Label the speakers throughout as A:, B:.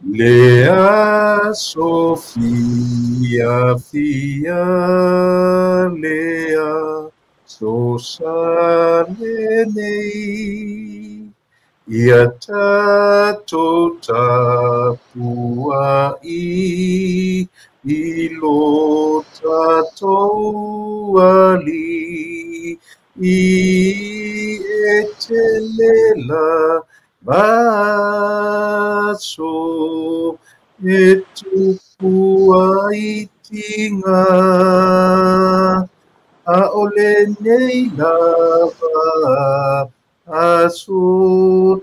A: Le aso fiafia le aso sa lenei, ia tatou tapuai i lo tatou Alii, i e tele lava aso e tupu ai tiga, ʻaʻole nei lava aso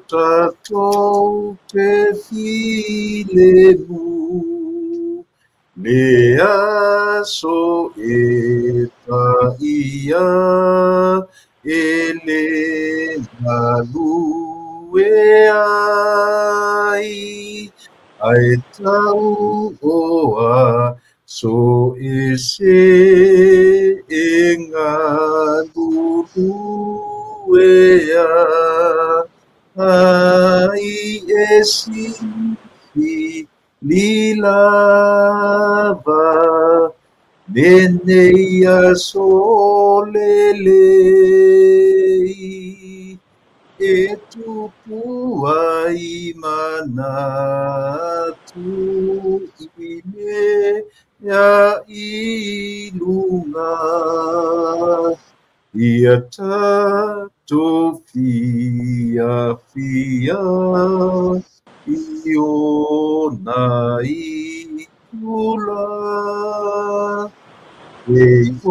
A: tatou te filemu. Le aso e paia e le galue ai, ae tau o aso ese e galulue ai e sili lava lenei aso lelei, e tupu ai manatu i mea i luga. Ia tatou fiafia i ona itula, e o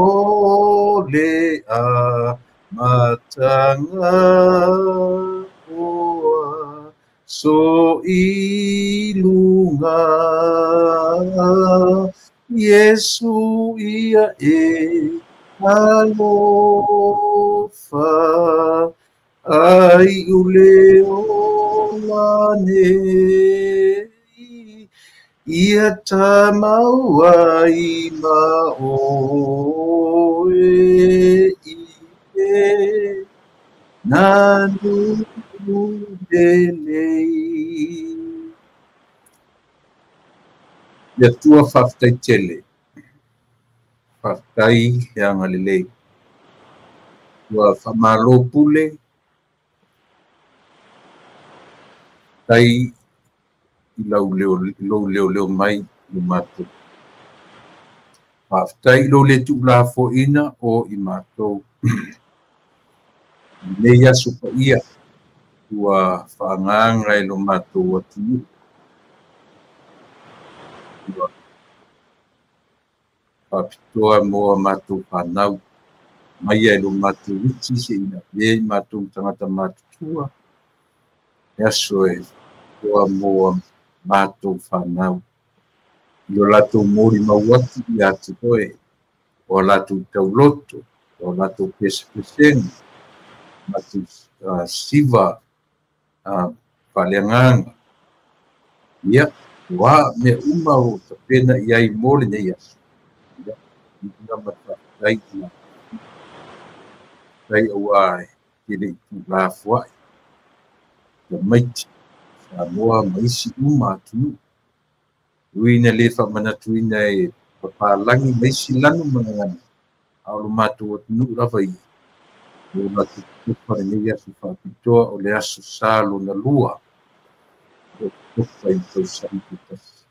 A: le amataga o aso i luga. Iesu ia e alofa, ai u le ola nei, ia tamau ai ma oe i e nanu lelei. Le Atua faafetai tele, faafetai le agalelei. Ua faamalo pule, faafetai i lau leoleo mai i lo matou. Faafetai i lou le tuulafoaiina o i matou. I lenei aso paia ua faagaga e lo matou atunuu. Ua faapitoa mo a matou fanau, maia e lo matou iti se ina avea i matou tagata matutua, le aso e toa mo a matou fanau. I lo latou molimau atu ia te oe, o a latou tauloto, o a latou pesepesega, matou siva faaleagaga. Ia, o a mea uma o tapena i ai mo lenei aso. Ia, ina ma faafetai i la faafetai aua e tele i tuulafoai, tamaiti, Samoa ma isi uma atunuu. Ui ina le faamanatuina e papalagi ma isi lanu ma gagana, a o lo matou atunuu lava ia. O latou tofa lenei aso faapitoa o le aso sa lona lua. O tofa i tausaga tasi.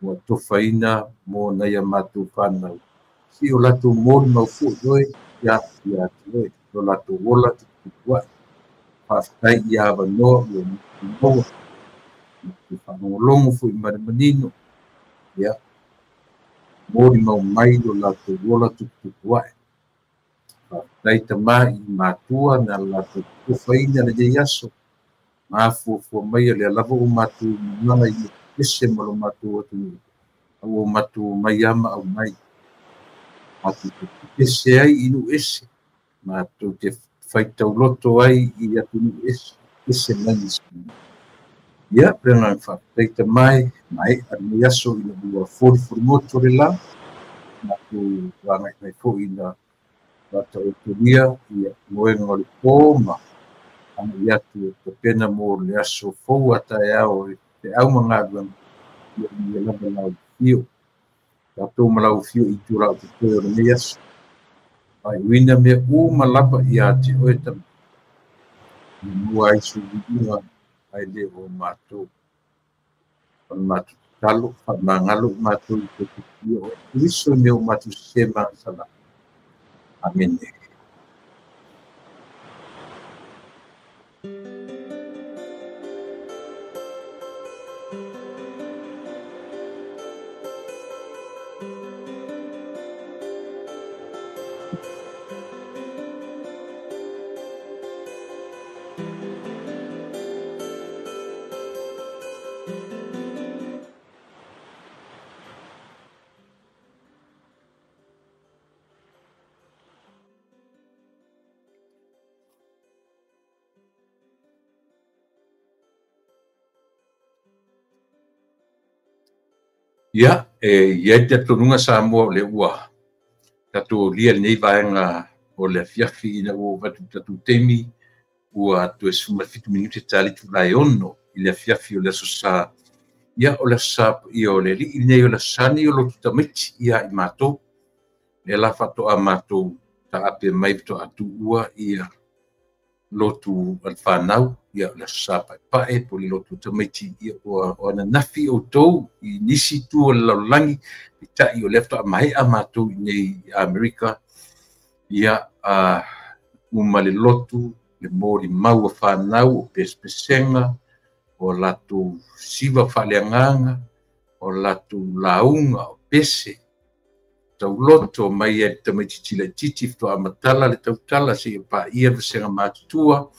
A: Ua tofaina mo nai a matou fanau. Si o latou molimau foi oe ia ia te oe. Lo latou ola tuputupua'i. Faafetai i avanoa ua maua. Te faalogologo foi ma le manino. Ia, molimau mai lo latou ola tuputupua'i. Faafetai tama i matua na latou tofaina lenei aso. Mafuafua mai o lea lava o matou malaga i ese ma lo matou atunuu. A ua matou mai ama au mai. Matou te ese ai i nuu ese. Matou te faitauloto ai i atunuu ese, ese mai i Samoa. Ia, le agaga faafetai tama e, maea lenei aso ina ua folifoli le la. Matou agai mai foi ina faataotolia ia moega o le po ma agai atu e tapena mo le aso fou a taeao e Feau ma galuega, ia manuia lava lau afio. Tatou ma lau afio i itula o totoe o lenei aso. Faaiuina mea uma lava ia te oe Tama, ia maua ai sou viiga ae le o matou. O le matou tatalo, faamagalo i matou i toe tutuia oe Keriso i mea ua matou sese ma agasala. Amene. Ia, e i ai le talitonuga Samoa o lea ua tatou aulia lenei vaega o le afiafi ina ua ou atu i le tatou taimi ua toe 17 minute ta le itula e 6 i le afiafi o le Aso Sa. Ia, o le Aso Sa paia o le Alii lenei, o le Aso Sa lenei o lotu tamaiti ia i matou. Lea la faatoa matou taape mai faatoa tuua ia lotu a le fanau, ia o le Aso Sa paepae po o le lotu tamaiti, ia ua o ananafi outou i nisi itu o le lalolagi, peitai o lea faatoa maea matou i nei i Amerika, ia uma le lotu, le molimau a fanau, o pesepesega, o latou siva faaleagaga, o latou lauga, o pese, tauloto mai ai le tamaitiiti laitiiti faatoa matala le tautala seia paia le vasega matutua,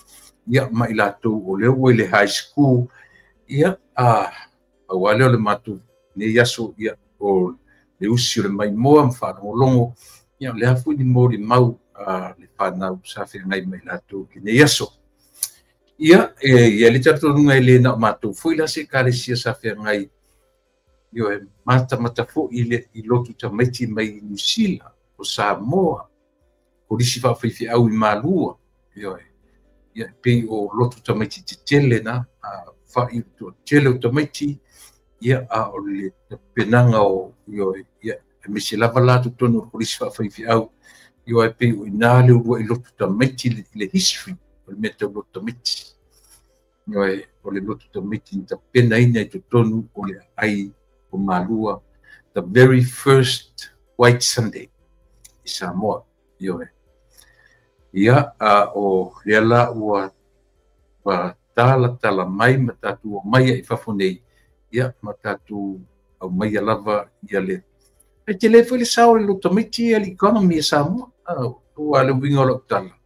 A: ia ma i latou o lea ua i le high school, ia pau lava lea o le matou nei aso, ia o le usi o le maimoa ma faalogologo, ia o le a foi ni molimau a le fanau sa feagai ma i latou i lenei aso. Ia, e i ai le talitonuga e le na o matou foi la se ekalesia sa feagai, ioe, matamata foi i lotu tamaiti mai Niu Sila, o Samoa, kolisi faafaifeau i Malua, ioe, ia pei o lotu tamaiti tetele na, fa'i le toatele o tamaiti, ia a o le tapenaga o, ioe, ia aemaise lava la totonu o le kolisi faafaifeau, ioe, pei o i ina le uluai lotu tamaiti le history o le mea tau lotu tamaiti. Ioe, o le lotu tamaiti na tapenaina i totonu o le aai o Malua, the very first White Sunday i Samoa. Ioe. Ia, a o lea la ua talatala mai ma tatou aumaia i fafo nei, ia ma tatou aumaia lava ia le e tele foi le sao o le lotu tamaiti ia le economy e Samoa. Ua le uiga o lau tala,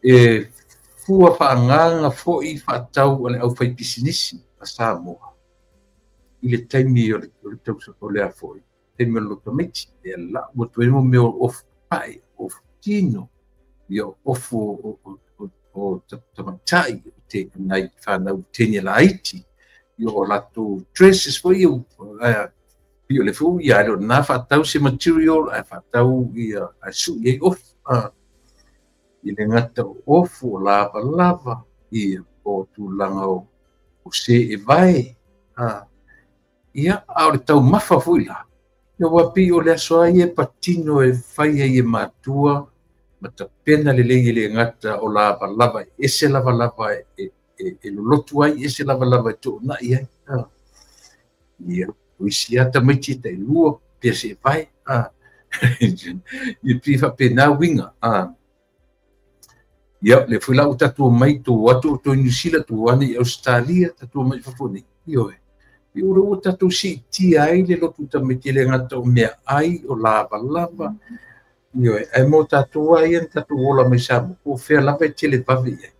A: e fua faagaga foi faatau a le aufaipisinisi a Samoa i le taimi o le o le a foi taimi o le lotu tamaiti, e lau atu ai mo mea o ofu pae, ofu tino, ia ofu o tamaitai, te nai fanau teine laiti, ia o latou dresses foi ia, pei o le foi ia le na faatau se material ae faatau ia ae sui ai ofu, i le gata o ofu o lavalava, ia o tulaga o se e vae, ia a o le taumafa foi la, ia ua pei o le aso ai e patino e fai ai e matua ma tapena lelei e le gata o lavalava, ese lavalava e lolotu ai, ese lavalava e toonai ai. Ia, o isi a tamaiti e tailua, pea se e vae. Ia pei faapena uiga. Ia, le foi la ua tatou mai, tou atu o toi Niu Sila, tou ane i Australia, tatou mai i fafo nei. Ioe. Ia o lea ua tatou siitia ai le lotu tamaiti e le gata o meaai, o lavalava. Ioe, ae mo tatou lava ia na tatou ola mai Samoa, po o fea lava e tele vave i ai.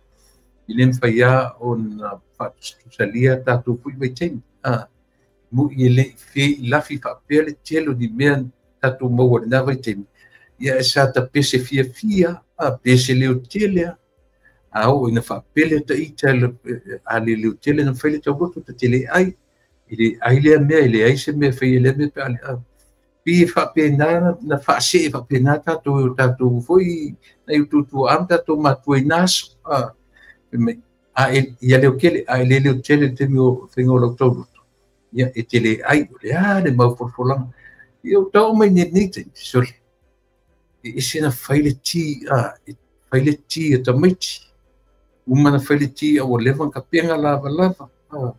A: I le mafai lava ona faatusatusalia tatou foi vaitaimi. Mui e le i feilafi faapea le tele o ni mea tatou maua i lena vaitaimi. Ia e sa tapese fiafia, pese leo tele, a oo ina faapele ta ita a le leo tele na mafai le tauloto ta te le ai. I le ai lea mea, e leai se mea e faia lea mea pe a le a. Pei e faapena na faasee faapena tatou e o tatou foi nai o tuatua'a ma tatou matua i na aso. Fai mai, A e ia leo tele, a e le leo tele le taimi o faiga o lau tauloto, ia e te le ai, o le a le mau folafolaga. Ia o tau mai nei taimi, sole. E ese na fai le ti, a, e fai le ti e tamaiti. Uma na fai le ti a ua leva na tapega lava lava. A.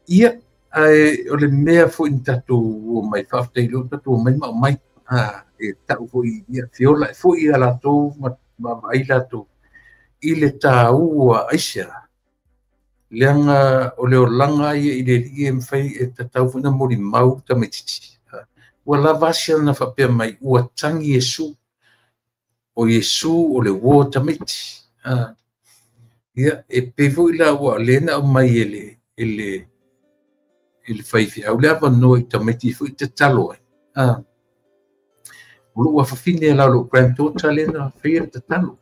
A: Ia, ae o le mea foi ni tatou o mai faafetai lea ua tatou omai ma aumai. A, e tau foi ia feola e foi ia latou ma vaai latou i le tāua aisea. Leaga o le olaga ia i le alii e mafai e tatau foi na molimau tamaitiiti. Ua lava asia na faapea mai, ua tagi Iesu. O Iesu o le uo tamaiti. Ia, e pei foi la ua le na aumai e le faifeau le avanoa i tamaiti foi tatalo ai. O lou afafine la o lou granddaughter le na faia le tatalo.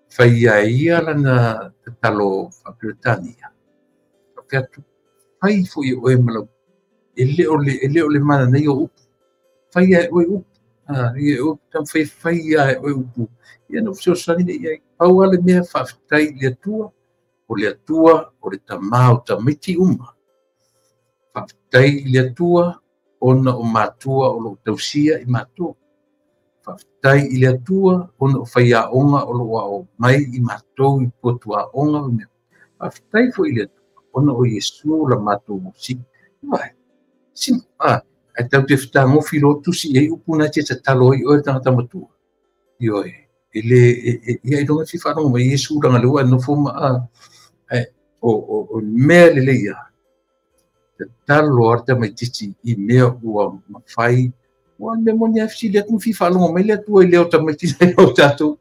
A: Fai ia ia lana tatalo faa-Peretania. Faapea atu, fai foi e oe ma lau, e le o le mana nei o upu. Fai ia e oe upu. Ia e oe taumafai fai ia e oe upu. Ia na fesoasoani le iai. Pau lava le mea faafetai i le Atua, o le Atua o le tamā o tamaiti uma. Faafetai i le Atua ona o matua o loo tausia i matou. Faafetai i le Atua ona o faiaoga o loo ao mai i matou i potuaoga ma mea. Faafetai foi i le Atua ona o Iesu la matou si. Vai. Sim, ai tau te fetagofi loa tusi i ai upu na te tatalo ai oe le tagata matua. Ioe, e le ia iloga fia faalogo mai Iesu laga le ua e nofo ma ai o mea lelei ia. Tatalo a le tamaitiiti i mea ua mafai. Ua mea moni a fesili atu na fia faalogo mai le Atua i leo tamaiti nei o tatou.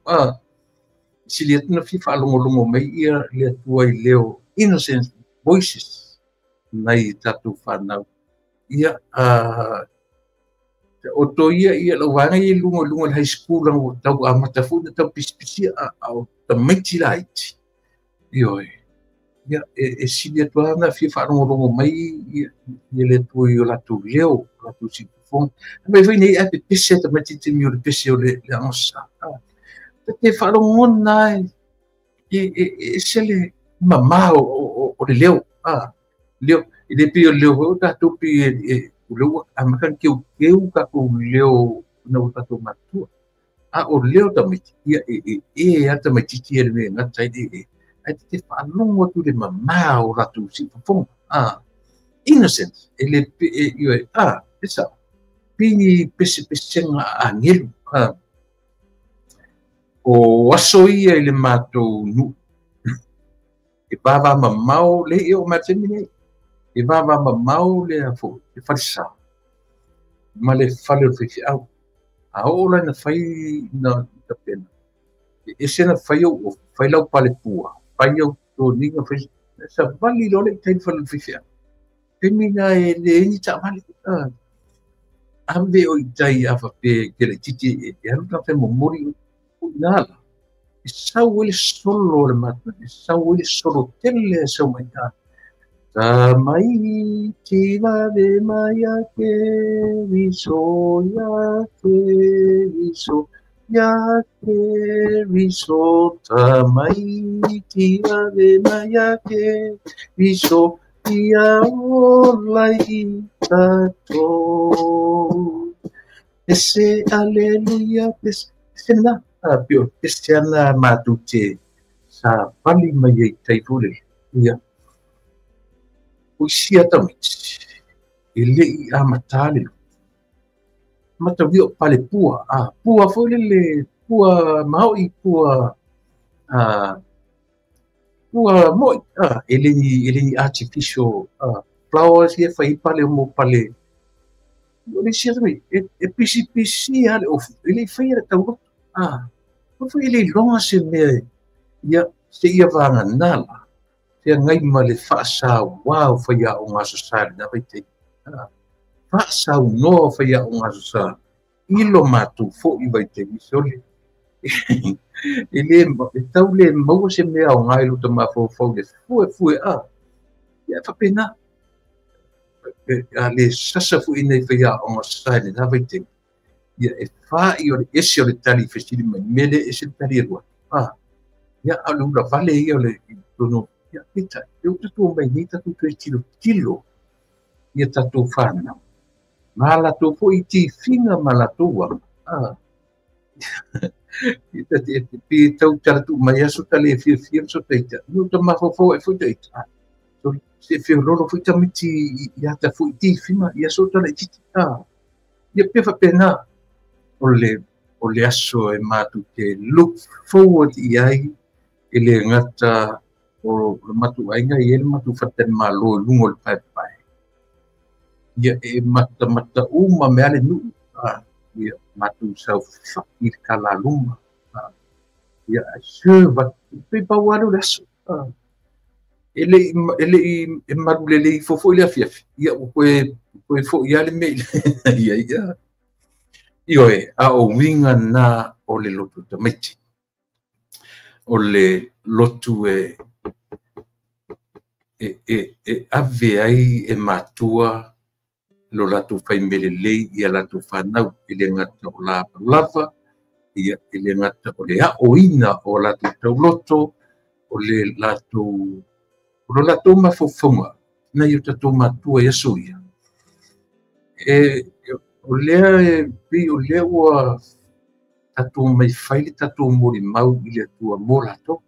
A: Fesili atu na fia faalogologo mai ia le Atua i leo innocent voices nai tatou whanau. Ia, o to ia ia lau vaega ia i luga le high school anga ua tau amata foi na tau pisipisia a o tamaiti laiti. Ioe. Ia, e sili atu lava na fia faalogologo mai ia le Atua i o latou leo, o latou siufofoga. Mai foi nei ae pepese tamaiti taimi o le pese o le agosa. Te faalogona e ese le mamā o le leo. Leo, e le pei o le leo foi o tatou pei e o leo ua amata na keukeu tatou leo na ua tatou matua. A o leo tamaiti, ia e a tamaititi e le mea e gata ai le e. Ai te faalogo atu le mamā o latou siufofoga. Innocent, e le e ioe, e sao. Pei ni pesepesega agelu. O aso ia i le matou nuu. E vava mamao le e o matemi nei. E vava mamao le a foi, le falesa. Ma le fale o le faifeau. A oo la na fai na tapena. E ese na fai au, fai lau pale pua. Fai au toniga, fai savali loa le i tai le fale o le faifeau. Taimi na e le ni taavale. Ave o i tai a faapea ke le titi e alu tagata e momoli o ina ala. E sau ai le solo o le matua, e sau ai le solo tele e sau mai a. Tamaiti vave mai a Keriso, ia Keriso, ia Keriso. Tamaiti vave mai a Keriso, ia ola i tatou. Pese aleluia, pese, pese na. Pio, pese ana matou te sa vali mai ai tai foi lele. Ia. O isi a tamaiti, e le i amatā le loto. Mataulia o pale pua, pua foi lele, pua maoi, pua, pua moi, e le ni artificial, flowers ia fai pale o mo pale. O le isi a tamaiti, e pisipisi a le ofu, e le i faia le tauloto. O foi e le iloga se mea, ia, se ia vaganā la. Te ngai ma le faasauā o faiaoga aso sa i lena vaitaimi. Faasaunoa o faiaoga aso sa i lo matou foi vaitaimi. Sole, e le, e tau le maua se mea aoga i lo mafaufau le fue fue a. Ia faapena. A le sasa foi nei faiaoga aso sa i lena vaitaimi. Ia e fai o le ese o le tali fesili mai, mea le ese le tali e lua. Ia, a o le ulavale ia o le totonu, ia, peitai, lea ua tatou omai nei tatou toe tilotilo ia tatou fanau ma latou foi tifiga ma latou aga. Pe tau talatuu mai aso ta le fiafia ma so taita. Ia ta mafaufau ai foi taita. Se feololo foi tamaiti i ata foi tifiga i aso ta laitiiti. Ia pei faapena o le aso e matou te look forward i ai, e le gata o le matou aiga e i ai le matou faletalimalo i luga o le paepae. Ia e matamata uma mea le nuu. Ia matou saofafai i le talaluma. Ia serve atu pe pau lava lea o le aso. E le i e malulelei ifo foi le afiafi. Ia ua toe foi lava le mea i ai. Ia. Ioe, a o uiga na o le lotu tamaiti. O le lotu e ave ai e matua lo latou faimelelei ia latou fanau, e le gata o lavalava, ia e le gata o le aoina o latou tauloto, o le latou o lo latou mafaufauga nai o tatou matua i aso ia. O lea e pei o lea ua tatou mai fai le tatou molimau i le Atua mo latou.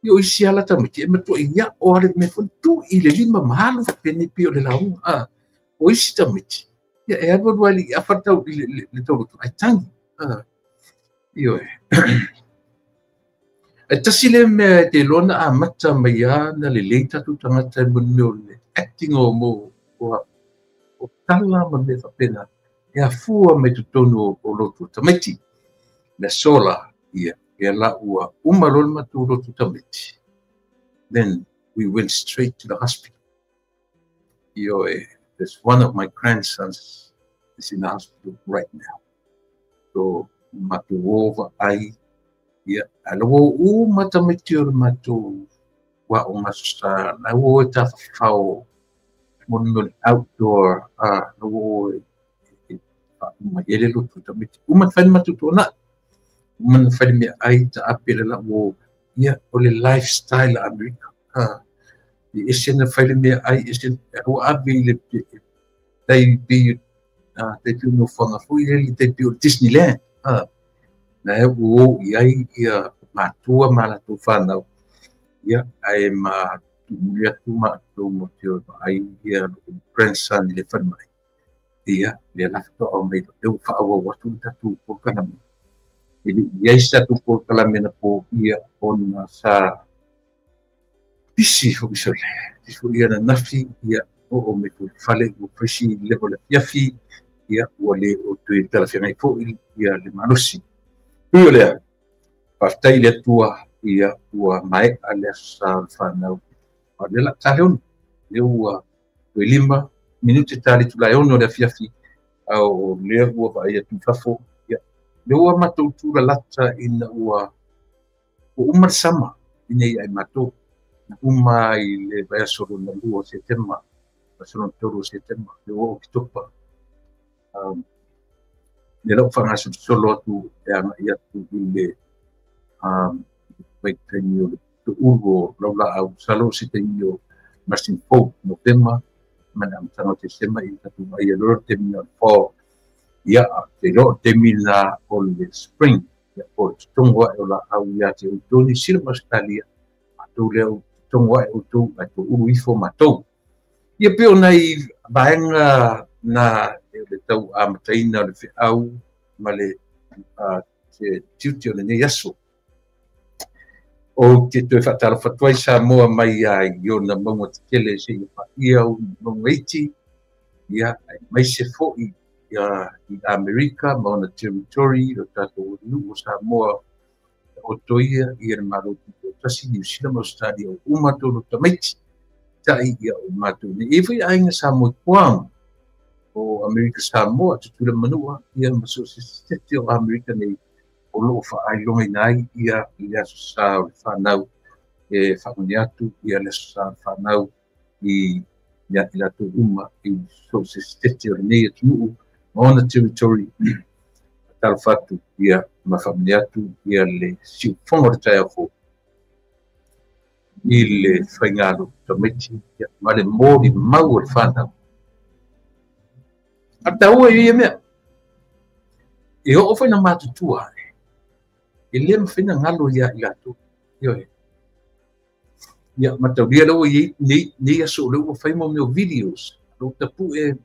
A: Ia o isi ala tamaiti e matua i ao ale mea foi tu i le lima ma alu faapeni pei o le lauga. O isi tamaiti ia e alu alu ai i afa tau i le tauloto ai tangi. Ioe. E tasi le mea e te iloa na amata mai lava na lelei tatou tagata e mo le mea o le acting o mo o tala ma mea faapena e afua mai totonu o lotu tamaiti. Le aso la, ia, ia la ua uma loa le matou lotu tamaiti. Then we went straight to the hospital. Ioe, there's one of my grandsons is in the hospital right now. So, matou ova ai, ia, ala ua uma tamaiti o le matou aoga aso sa, la ua o e tafafao mo le mea o le outdoor, la ua o e faauma i ai le lotu tamaiti. Uma na fai le matou toanai. Uma na fai le meaai taape le la ua, ia, o le lifestyle a Amerika. E ese na fai le meaai, ese ua ave i le tai pei tai pei o nofoaga foi lele le tai pei o le Disneyland. Na e ua o i ai ia matua ma latou fanau. Ia, ae ma tuumuli atu matou mo te o vaai ia lou grandson i le falemai. Ia, lea la faatoa mai lea ua faaauau atu le tatou polokalame. E le i ai se tatou polokalame na poia ona sa pisi foi sole. Pisi foi ia ananafi, ia oo mai foi i le fale, ua fai si leva o le afiafi, ia ua le o toe talafeagai foi ia le malosi. Ui o lea, faafetai i le Atua, ia ua maea le aso sa o le fanau. A o lea la ta le 6, lea ua toe 5 minute ta le itula e 6 o le afiafi, a o lea ua vaai atu i fafo, ia, lea ua matou tulalata ina ua uma le sama ina ia ai matou. Na uma i le vaiaso lona 2 o Setema, vaiaso lona 3 o Setema, lea ua Oketopa. Lea la ua faagasolosolo atu e agai atu i le vaitaimi o le toulu o laulaau, masalo o se taimi o masina fou, Novema, ma le amataga o Tesema i tatou vaai ai loa le taimi o le fall. Ia, te iloa o le taimi la o le spring, ia, po o le totogo ae o laau ia te outou Niu Sila ma Ausetalia, matou lea o totogo ae outou ae toulu ifo matou. Ia pei o nai vaega na e le tau amataina o le feau ma le tiute o lenei aso. O te toe faatalofa atu ai Samoa mai ai i ona mauga tetele seia paia ona mauga iti, ia, aemaise foi i Amerika ma ona territory o tatou atunuu o Samoa, o toia ia le Malo Tutoatasi, Niu Sila ma Ausetalia o uma tolu tamaiti, tai ia o matou nei. E foi aiga Samoa i Guam, o Amerika Samoa, Tutuila Manua, ia ma so o se sitete o Amerika nei, o loo faailogaina ai ia le aso sa o le fanau, e faamanuia atu ia le aso sa o le fanau i ia i latou uma i so o se sitete o lenei atunuu ma ona territory. Faatalofa atu ia ma faamanuia atu ia le siufofoga o le taeao fou i le faiga lotu tamaiti ma le molimau o le fanau. A taua i ia mea, e oo foi na matutua, e le mafai na galo ia i latou. Ioe. Ia, mataulia lea ua i ai nei aso o lea ua fai mo mea o videos. Lou tapu e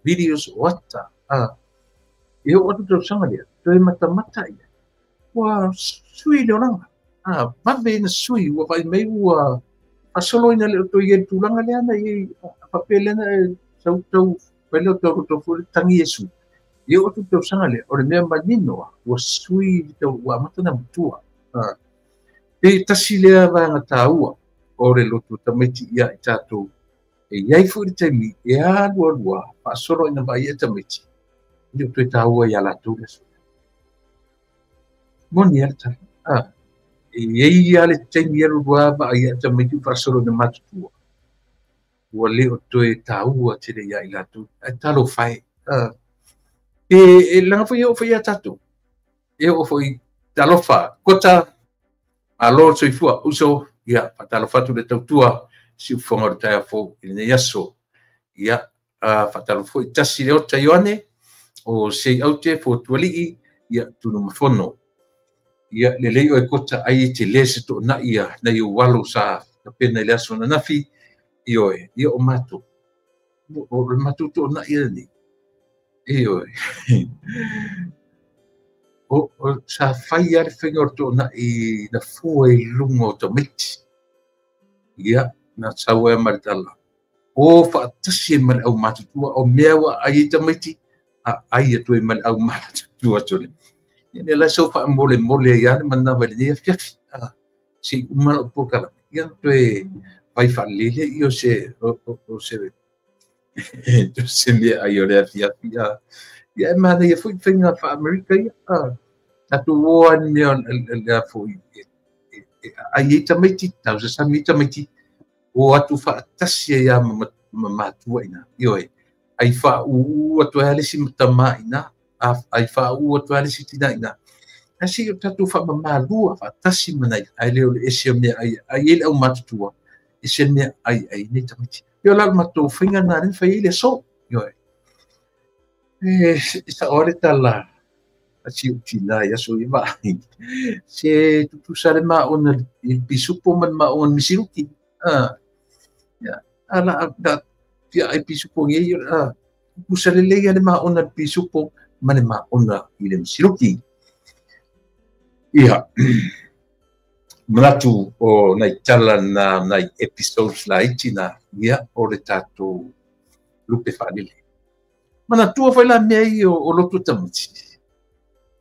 A: videos o ata. E oo atu tausaga lea, toe matamata ia. Ua sui le olaga. Vave ina sui, ua vaai mai ua faasolo ina le o toe i ai le tulaga lea na i ai, faapea lea na e sau tau, fai lea o tau loto foi le tagi Iesu. E oo atu tausaga lea, o le mea manino, ua sui, ua amata na matua. Pe tasi lea vaega taua o le lotu tamaiti ia i tatou. E iai foi le taimi, e alu alua, faasolo ina vaai e tamaiti, e le o toe taua ia latou le aso. Moni a le tala. E iai ia le taimi alu alua vaai e tamaiti u faasolo ina matutua. Ua le o toe taua tele ia i latou. Ae talofa e. E laga foi e oo foi ia tatou. E oo foi talofa. Kota, alo soifua, uso, ia, faatalofa atu le tautua, siufofoga o le taeao fou i lenei aso. Ia, faatalofa foi tasi le ota Ioane, o sei aute fotualii, ia, tunumafono. Ia, lelei o e kota ai e te le se toonai ia, nai o alo sa tapena i le aso ananafi, ioe, ia o matou. O le matou toonai ia nei. Ioe. O sa fai a le faiga o le toonai na fua i luga o tamaiti. Ia, na sau ai ma le tala. O faatasi e ma le aumatutua, o mea ua ai i tamaiti, a ai atu ai ma le aumatutua tole. Ia, ne la sau faamolemole ai le manawa i lenei afiafi. Se uma lau polokalame. Ia, toe vai faalelei ia o se, o se, se mea ai o le afiafi. Ia, e manaia foi faiga faa-Amerika ia. Tatou o ai mea lea foi ai ai tamaiti, tausasami ai tamaiti, o atu faatasi ai a ma matua ina. Ioe, ai faauu atu ai le isi tama ina, ai faauu atu ai le isi tina ina. Ae se i o tatou faamamalua faatasi ma nai, ai le o le ese o mea ai, ai ai le aumatutua, ese mea ai ai nei tamaiti. Ia o la le matou faiga na le fai ai le aso. Ioe. E sao le tala a si o tina i aso i vaai. Se tutusa le maona i le pisupo ma le maona misiruki. Ia, ala da fia ai pisupo ngi tutusa le leia le maona le pisupo ma le maona i le misiruki. Ia, manatu o nai tala na nai episodes laiti na, ia, o le tatou lupe faalele. Manatua foi la mea ia o lotu tamaiti.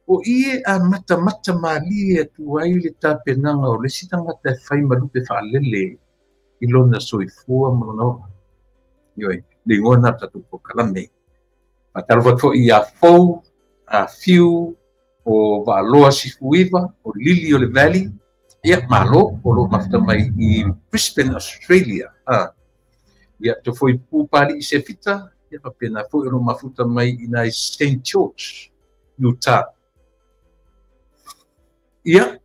A: O ie a matamata malie atu ai le tapenaga o le isi tagata e fai ma lupe faalele i lona soifua ma lona ola. Ioe, le igoa na tatou polokalame. Faatalofa atu foi ia Fou, a Fiu, o Vaaloa Sifuiva, o Lili o le Valley, ia, malo, o lo mafuta mai i Brisbane, Australia. Ia, te foi Pupali i Sefita, ia, faapena foi o lo mafuta mai i nai St. George, Utah. Ia,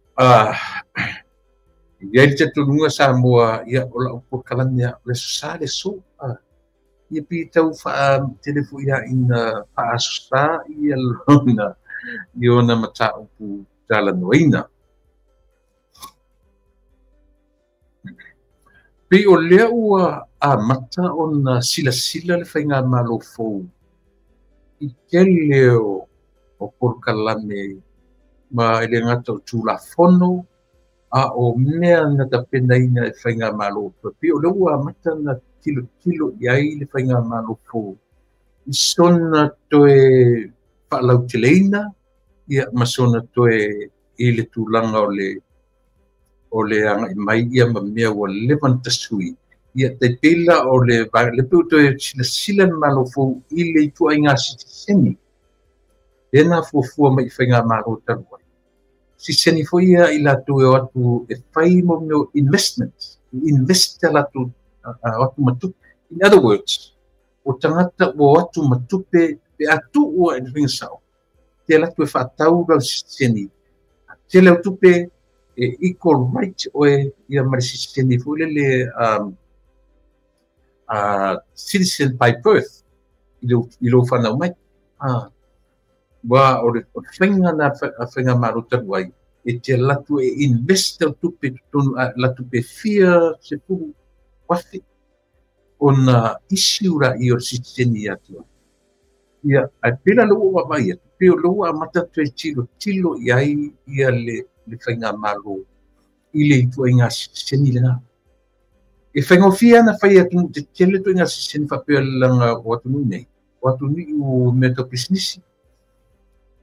A: ia i le talitonuga Samoa, ia, o lau polokalame o le aso sa le aso. Ia pi tau tele foi ia ina faaso sa ia lona, i ona mataupu talanoaina. Pei o lea ua amata ona silasila le faigamalo fou i tele o polokalame ma e le gata o Tulafono a o mea na tapenaina e faigamalo. Pei o lea ua amata na tilotilo i ai le faigamalo fou i sona toe faalauteleina, ia, ma sona toe i le tulaga o le agai mai ia ma mea ua leva na tasui. Ia, tai pei la o le le pe o toe silasila le malo fou i le ituaiga sitiseni. Lea na fuafua mai i faigamalo talu ai. Sitiseni foi ia i latou e o atu e fai mo mea o investment. Invest a latou o atu ma tupe. In other words, o tagata ua o atu ma tupe pe a tuu ai le faiga sao. Te alu atu e faatau lau sitiseni, tele au tupe e equal right oe ia ma le sitiseni foi lele citizen by birth i lou fanau mai. Ua o le faiga na a faigamalo talu ai, e te alu atu e invest au tupe i totonu, alu atu pe fia sefulu afe ona issue laia o le sitiseni ia te oe. Ia, ae pei la lea ua ou vaavaai atu, pei o lea ua amata toe tilotilo i ai ia le faigamalo i le ituaiga sitiseni lena. E faigofie lava ona fai e atunuu tetele ituaiga sitiseni faapea leaga o atunuu nei, o atunuu o mea tau pisinisi.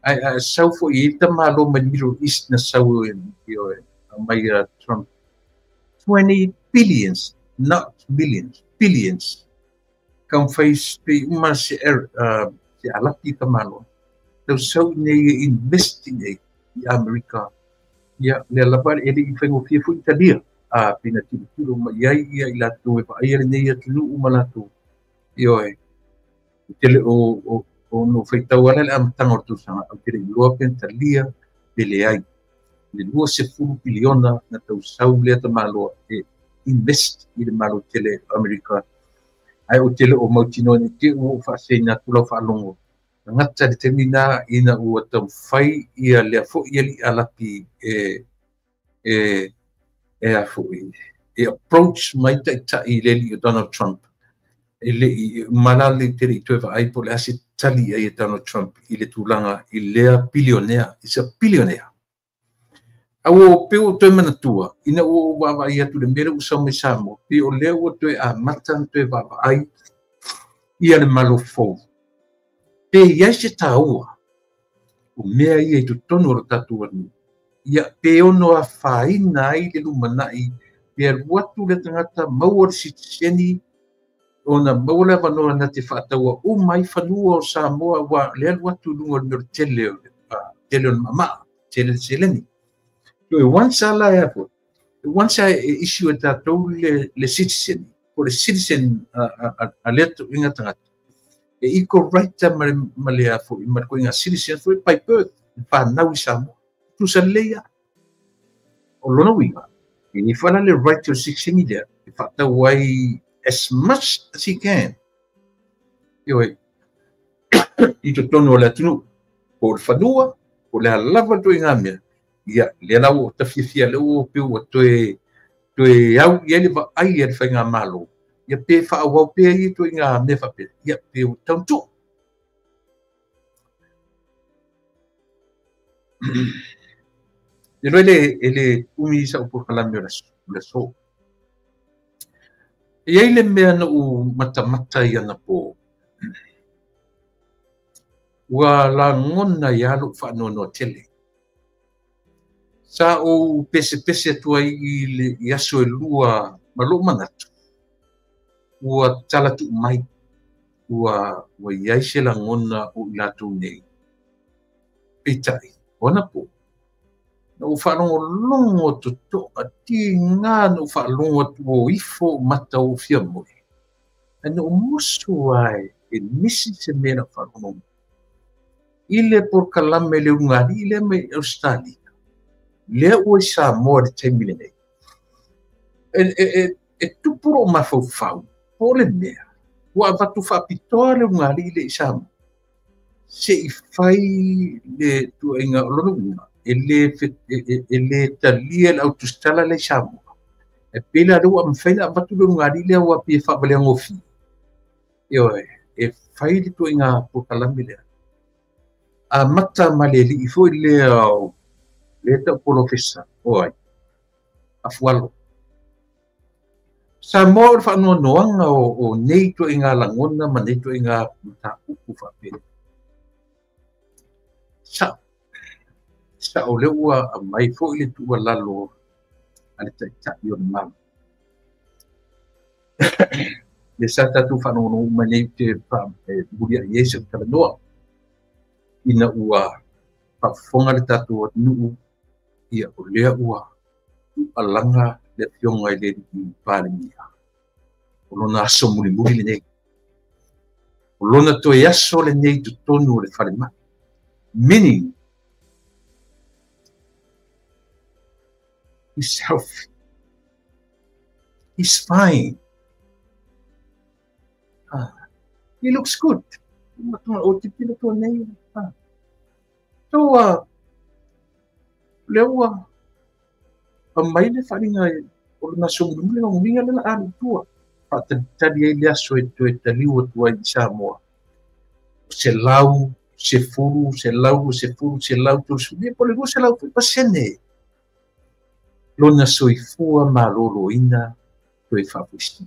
A: Ae sau foi e i ai le tamaloa mai le Middle East na sau e aumai ia Trump 20 billions, not millions, billions. Taumafai pei uma se Alapi tamaloa. Tau sau i nei e invest i nei i Amerika. Ia, lea lava e le i faigofie foi talia. Pei na tilotilo mai ai ia i latou e vaaia lenei atunuu ma latou. Ioe, tele o no faitau ala le amataga o le tausaga, ou te le iloa pe na talia pe leai. Le 20 piliona na tausau lea tamaloa e invest i le malo tele o Amerika. Ae ou te le o mautinoa nei te ua ou faaseina atu lau faalogo. Gata le taimi na ina ua taumafai ia lea foi alii Alapi e a foi e approach mai taitai i le alii o Donald Trump. E le i malale te le i toe vaai po o le a se tali ai e Donald Trump i le tulaga i lea bilionea. It's a billionaire. A ua pei ua toe manatua ina ua ou vaavaai atu i le mea lea ua sau mai Samoa, pei o lea ua toe amata ona toe vaavaai ia le malo fou. Pe i ai se taua o mea ia i totonu o le tatou atunuu, ia pe ono afaina ai le lumanai, pe alu atu le tagata maua le sitiseni, ona maua le avanoa na te faataua uma ai fanua o Samoa, ua le alu atu i luga o le mea o le tele o le maamaa, tele le seleni. So e once ala e apo, e once e issue e tatou le citizen, po le citizen a lea tuuina tagata, e equal right ma le afo, ma le koinga citizen foi by birth, whanau i Samoa. Tusa lelei ia. O lona uiga, e i whala le right o citizen lea, e whaatau ai as much as he can. Ioe, i totonu o le atunuu, po o le fanua, po o le alava le tuuina mea, ia, lea la ua tafiafia lea ua pe ua toe au i ai le vaai a le faigamalo, ia pe faaauau pea ia ituaiga mea faapea, ia pe ua tauntuu. E loe e le umi sa ou polokalame o le aso. E i ai le mea na ou matamata i anapo, ua lagona ia lou faanoanoa tele. Sa ou pesepese atu ai i aso e lua ma lou manatu, ua talatuu mai, ua i ai se lagona o i latou nei. Peitai, o anapo, na ou faalogologo totoa tiga na ou faalogo atu o ifo mata o fia moe. Ae na ou musu ai e misi se mea na ou faalogologo. I le polokalame le ulugalii lea mai Australia, lea ua i Samoa le taimi lenei. E tupu lou mafaufau, po o le mea, ua avatu faapitoa le ulugalii lea i Samoa, se i fai le tuuaiga o lona uiga, e le talia le autusitala lea i Samoa. E pei la lea ua mafai ona avatu le ulugalii lea ua pei e faavaleagofie. Ioe, e fai le tuuaiga polokalame lea. Amata ma le alii foi lea o lea tau polofesa, o ai, Afualo. Samoa o le faanoanoaga o nei tuuaiga lagona ma nei tuuaiga mataupu faapea. Sa o lea ua aumai foi le tuualalo a le taitai o le Malo. Le sa tatou faalogologo uma nei te muliai ai se talanoa, ina ua faafofoga le tatou atunuu, ia o lea ua tuualaga le afioga i le alii Palemia. O lona aso mulimuli lenei. O lona toe aso lenei totonu o le falemai. Meaning, he's healthy. He's fine. He looks good. So, lea ua mai le faaaliga o lona aso mulimuli lona uiga lea o le a alu i tua. Faatalitali ai le aso e toe taliu atu ai i Samoa. 110, 120, 130, ia po o le 200 foi pasene lona soifua malōlōina toe faafoisia.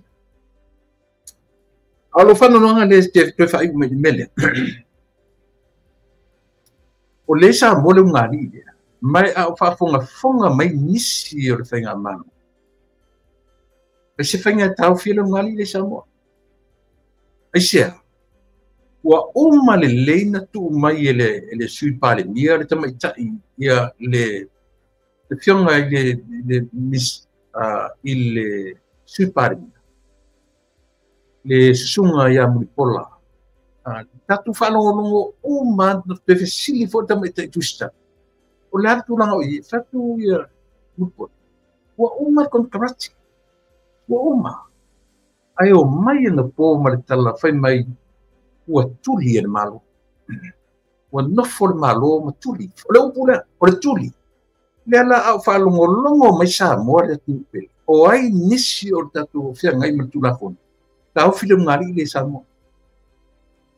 A: A o lou faanoanoaga lea e toe faaiu mai i le mea lea. O lea Samoa le ugālii lea, ma a o faafogafoga mai nisi o le faigamalo. Ai se faiga e taofi ai le ugālii lea i Samoa. Aisea, ua uma lelei na tuu mai e le Sui Palemia le tamaitai ia le afioga i le i le Sui Palemia, le susuga ia Mulipola. Tatou faalogologo uma na toe fesili foi le tamaitai Tusta. O le a le tulaga o i ai, fai atu ia Mulipola, ua uma le konekarate, ua uma. Ae o mai anapo ma le tala fai mai ua tuli e le Malo. Ua nofo le Malo ma tuli. O le upu lea, o le tuli. Lea la a o faalogologo mai Samoa le atunuu pele. O ai nisi o le tatou feagai ma le Tulafono. Taofi le ugālii lea i Samoa.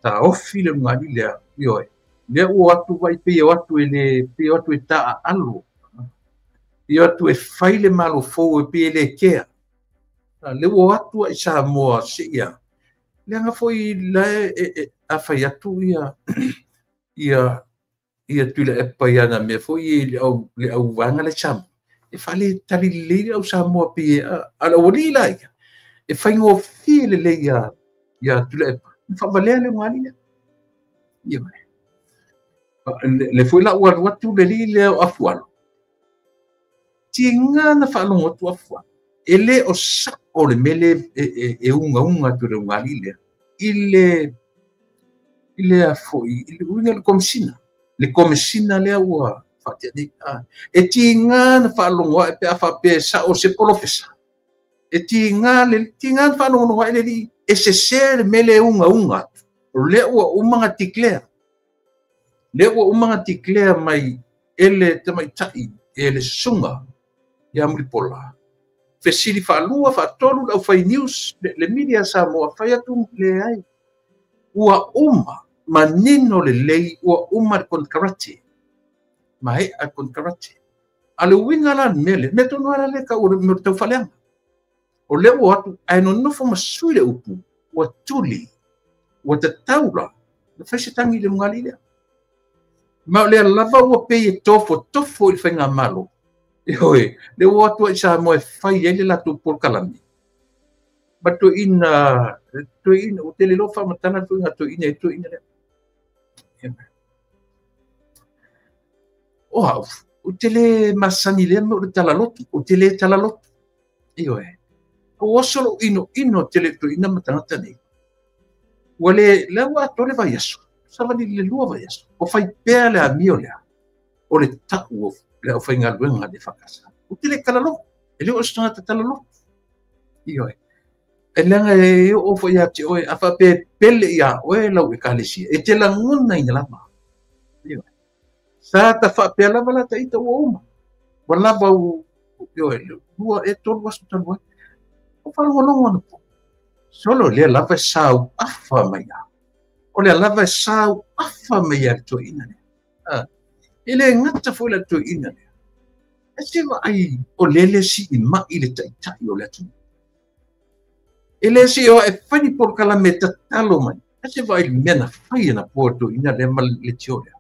A: Taofi le ugālii lea, ioe. Lea ua atu vai pei o atu e le, pei o atu e taaalo. Pei o atu e fai le malo fou e pei e le kea. Lea ua atu ai Samoa seia. Leaga foi la e a fai atu ia ia ia Tuilaepa ia na mea foi i le au vaega le Samoa. E faale tali lelei le au Samoa pei a le aualii la ia. E faigofie lelei ia Tuilaepa. E faavalea le ugālii lea. Ia mai. Le foi la ua alu atu le alii lea o Afualo. Tiga na faalogo atu Afualo. E le o sao le mele e ungaunga atu le ugālii lea. I le afoi, i le uiga le komisina. Le komisina lea ua faatea nei. E tiga na faalogo ae pe a faapea e sao se polofesa. E tiga na faalogologo ae le alii e sese le mele e ungaunga atu. O lea ua uma na declare. Lea ua uma na declare mai e le tamaitai e le susuga ia Mulipola. Fesili faalua, faatolu, le aufai news, le media Samoa, fai atu leai. Ua uma, manino lelei, ua uma le konekarate. Maea le konekarate. A le uiga la le mea lea, mea tonu lava lea tau o le tau faaleaga. O lea ua atu, ae nonofo ma sui le upu, ua tuli, ua tatau la, na fai se tagi i le ugālii lea. Ma o lea lava ua pei e tofotofo i le faigamalo. Ioe, le ua atu ai Samoa e fai ai le latou polokalame. Ma toeaina, o te le iloa faamatala le toeaina toeaina e toeaina lea. O au, o te le masani lea me o le talalotu, o te le talalotu. Ioe, o oso lou inoino tele toeaina ma tagata nei. Ua le, lea ua atoa le vaiaso, savali le 2 vaiaso. O fai pea le amio lea, o le tau o le aufaigaluega le EFKS. O te le talalotu, e le o se tagata talalotu. Ioe, e leaga e oo foi ia te oe, a faapea e pele ia oe lau ekalesia, e te lagona ina lava. Ioe, sa ta faapea lava la taita ua uma. Ua lava u, ioe, 2 e 3 aso talu ai. O faalogologo anapo. Solo lea lava e sau afa mai ia. O lea lava e sau afa mai ia le toeaina lea. E le gata foi la toeaina lea. E se vaai o lele sii mai le taitai o le atunuu. E le si o e fai ni polokalame e tatalo mai. E se vaai le mea na fai na po toeaina lea ma le tio lea.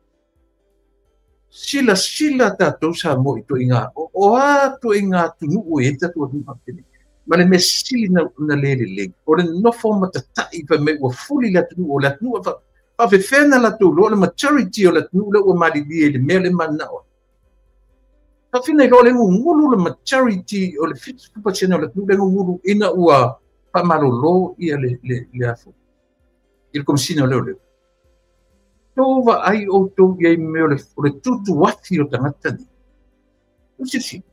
A: Sila sila tatou Samoa i toeaina. O a toeaina atunuu e tatou atunuu faapena. Ma le mea sili na le lelei. O le nofo matatai fai mai ua fuli le atunuu o le atunuu faafefea latou loa le majority o le atunuu lea ua malilie i le mea le manao. Faafina i loa le gugulu le majority o le 50% o le atunuu le gugulu ina ua faamalolo ia le afo. I le komisina o leo leo. Tou vaai outou i ai mea o le tutuafi o tagata nei. Usisi.